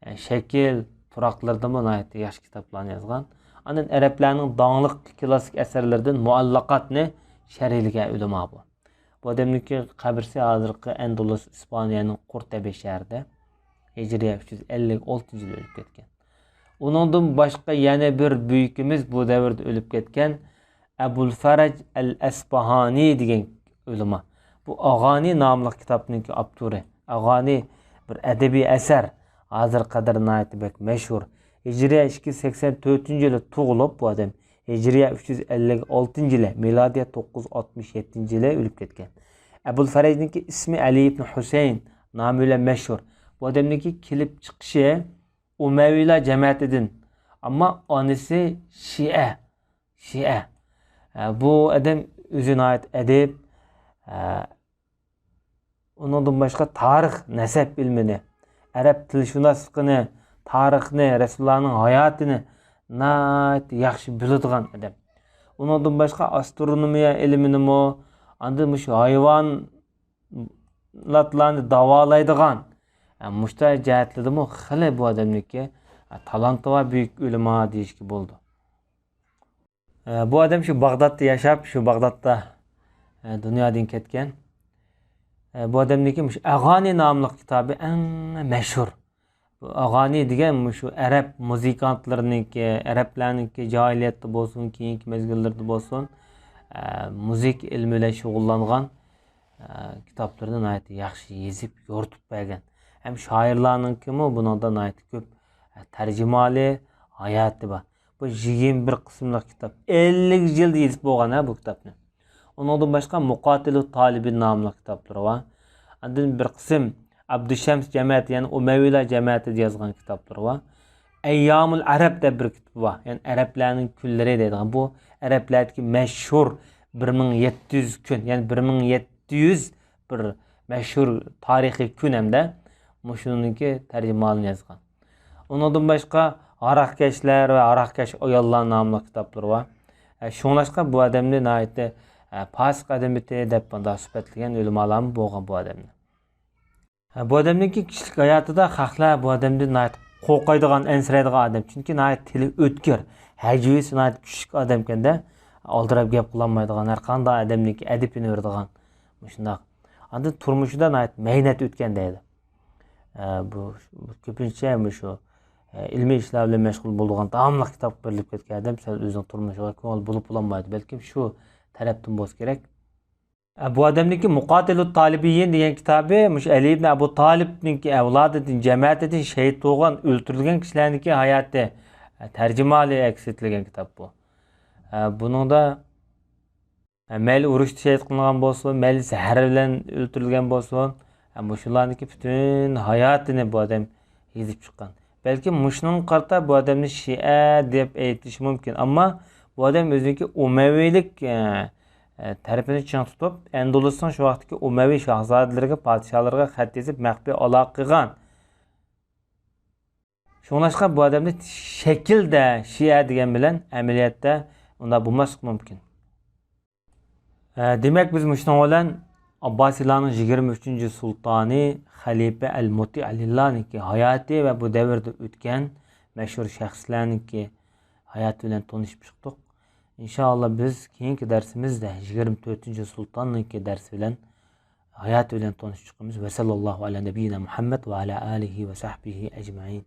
ئە، شەكىل، تۇراقلىرىدىمۇ ناھايىتى ياخشى كىتابلارنى يازغان. ئاندىن ئەرەبلەرنىڭ داڭلىق كلاسسىك ئەسەرلىرىدىن مۇئەللەقاتنى شەرھلىگەن ئۆلىما بۇ. بۇ ئادەمنىڭكى قەبرىسى ھازىرقى ئەندۇلۇس، ئىسپانىيەنىڭ قۇرتەبى شەھىرىدە. ھىجرىيە ئۈچ يۈز ئەللىك ئالتىنچى يىلى ئۆلۈپ كەتكەن. ئۇنىڭدىن باشقا يەنە بىر بۈيۈكىمىز بۇ دەۋردە ئۆلۈپ كەتكەن ئەبۇل فەرەج ئەل ئەسپاھانى دېگەن ئۆلىما. بۇ ئاغانى ناملىق كىتابنىڭكى ئاپتورى. ئاغانى بىر ئەدەبىي ئەسەر. ھازىرغا قەدەر ناھايىتى بەك مەشھۇر. ھىجرىيە ئىككى يۈز سەكسەن تۆتىنچى يىلى تۇغۇلۇپ، بۇ ئادەم ھىجرىيە ئۈچ يۈز ئەللىك ئالتىنچى يىلى، مىلادىيە توققۇز يۈز ئاتمىش يەتتىنچى يىلى ئۆلۈپ كەتكەن. ئەبۇل فەرەجنىڭكى ئىسمى ئەلى ئىبن ھۈسەيىن نامى بىلەن مەشھۇر. بۇ ئادەمنىڭكى كېلىپ چىقىشى ئۇمەۋىيلار جەمەتىدىن، ئەمما ئانىسى شىئە، شىئە. ئە، بۇ ئادەم ئۆزى ناھايىتى ئەدىب، ئە، ئۇنىڭدىن باشقا تارىخ، نەسەب ئىلمىنى، ئەرەب تىلشۇناسلىقىنى، تارىخنى، رەسۇلۇللانىڭ ھاياتىنى ناھايىتى ياخشى بىلىدىغان ئادەم. ئۇنىڭدىن باشقا ئاسترونومىيە ئىلمىنىمۇ، ئاندىن مۇشۇ ھايۋاناتلارنى داۋالايدىغان، ئە، مۇشۇنداق جەھەتلىرىدىمۇ خېلى بۇ ئادەمنىڭكى، ئە، تالانتى بار بۈيۈك ئۆلىما دېيىشكە بولىدۇ. ئە، بۇ ئادەم شۇ باغدادتا ياشاپ، شۇ باغدادتا، ئە، دۇنيادىن كەتكەن. ئە، بۇ ئادەمنىڭكى مۇشۇ ئەغانى ناملىق كىتابى ئەڭ مەشھۇر. بۇ ئاغانى دېگەن مۇشۇ ئەرەب مۇزىكانتلىرىنىڭكى، ئەرەبلەرنىڭكى جاھىلىيەتتە بولسۇن، كېيىنكى مەزگىللەردە بولسۇن، ئە، مۇزىكا ئىلمى بىلەن شۇغۇللانغان، ئە، كىتابلىرىنى ناھايىتى ياخشى يېزىپ، يورۇتۇپ بەرگەن. ھەم شائىرلارنىڭكىمۇ بۇنىڭدا ناھايىتى كۆپ، ئە، تەرجىمىھالى ھاياتى بار. بۇ يىگىرمە بىر قىسىملىق كىتاب. ئەللىك يىلدا يېزىپ بولغان ھە بۇ كىتابنى. ئۇنىڭدىن باشقا مۇقاتىلۇ تالىبىن ناملىق كىتابلىرى بار. ئاندىن بىر قىسىم ئابدۇشەمس جەمەتى، يەنى ئۇمەۋىيلار جەمەتىدە يازغان كىتابلىرى بار. ئەييامۇل ئەرەب دەپ بىر كىتابى بار. يەنى ئەرەبلەرنىڭ كۈنلىرى دەيدىغان. بۇ ئەرەبلەردىكى مەشھۇر بىر مىڭ يەتتە يۈز كۈن، يەنى بىر مىڭ يەتتە يۈز بىر مەشھۇر تارىخىي كۈن ھەمدە مۇشۇنىڭكى تەرجىمىھالىنى يازغان. ئۇنىڭدىن باشقا ھاراقكەشلەر ۋە ھاراقكەش ئاياللار ناملىق كىتابلىرى بار. ئە، شۇڭلاشقا بۇ ئادەمنى ناھايىتى، ئە، پاسىق ئادىمىتى دەپ مۇنداق سۈپەتلىگەن ئۆلىمالارمۇ بولغان بۇ ئادەمنى. ئە، بۇ ئادەمنىڭكى كىشىلىك ھاياتىدا خەقلەر بۇ ئادەمدىن ناھايىتى قورقايدىغان، ئەنسىرەيدىغان ئادەم. چۈنكى ناھايىتى تىلى ئۆتكۈر، ھەجۋىيىسى ناھايىتى كۈچلۈك ئادەمكەن-دە، ئالدىراپ گەپ قىلالمايدىغان، ھەر قانداق ئادەمنىڭكى ئەدىپىنى بېرىدىغان مۇشۇنداق. ئاندىن تۇرمۇشىدا ناھايىتى مەينەت ئۆتكەن دەيدۇ. ئە، بۇ، بۇ كۆپىنچە مۇشۇ، ئە، ئىلمىي ئىشلار بىلەن مەشغۇل بولىدىغان، داۋاملىق كىتاب بېرىلىپ كەتكەن ئادەم سەل ئۆزىنىڭ تۇرمۇشىغا كۆڭۈل بولۇپ بولالمايدۇ. بەلكىم شۇ تەرەپتىن بولسا كېرەك. ئە، بۇ ئادەمنىڭكى مۇقاتىلۇت تالىبىيىن دېگەن كىتابى مۇشۇ ئەلى ئىبن ئەبۇ تالىپنىڭكى ئەۋلادىدىن، جەمەتىدىن شېھىت بولغان، ئۆلتۈرۈلگەن كىشىلەرنىڭكى ھاياتى، ئە، تەرجىمىھالى ئەكس ئېتىلگەن كىتاب بۇ. ئە، بۇنىڭدا مەيلى ئۇرۇشتا شېھىت قىلىنغان بولسۇن، مەيلى زەھەر بىلەن ئۆلتۈرۈلگەن بولسۇن، مۇشۇلارنىڭكى پۈتۈن ھاياتىنى بۇ ئادەم يېزىپ چىققان. بەلكىم مۇشۇنىڭغا قارىتا بۇ ئادەمنى شىئە دەپ ئېيتىش مۇمكىن. ئەمما بۇ ئادەم ئۆزىنىڭكى ئۇمەۋىيلىك، ئە، ئە، تەرىپىنى چىڭ تۇتۇپ، ئەندۇلۇسنىڭ شۇ ۋاقىتتىكى ئۇمەۋىي شاھزادىلىرىگە، پادىشاھلىرىغا خەت يېزىپ، مەخپىي ئالاقە قىلغان. شۇڭلاشقا بۇ ئادەمنى شەكىلدە شىئە دېگەن بىلەن ئەمەلىيەتتە ئۇنداق بولماسلىقى مۇمكىن. ھە، دېمەك، بىز مۇشۇنىڭ بىلەن ئابباسىيلارنىڭ يىگىرمە ئۈچىنچى سۇلتانى خەلىپە ئەل مۇتىئ لىللانىڭكى ھاياتى ۋە بۇ دەۋردە ئۆتكەن مەشھۇر شەخسلەرنىڭكى ھاياتى بىلەن تونۇشۇپ چىقتۇق. ئىنشائاللا، بىز كېيىنكى دەرسىمىزدە يىگىرمە تۆتىنچى سۇلتاننىڭكى دەرسى بىلەن، ھاياتى بىلەن تونۇشۇپ چىقىمىز. ۋەسەللاللاھۇ ئەلە نەبىييىنا مۇھەممەد ۋە ئەلە ئالىھى ۋە سەھبىھى ئەجمەئىن.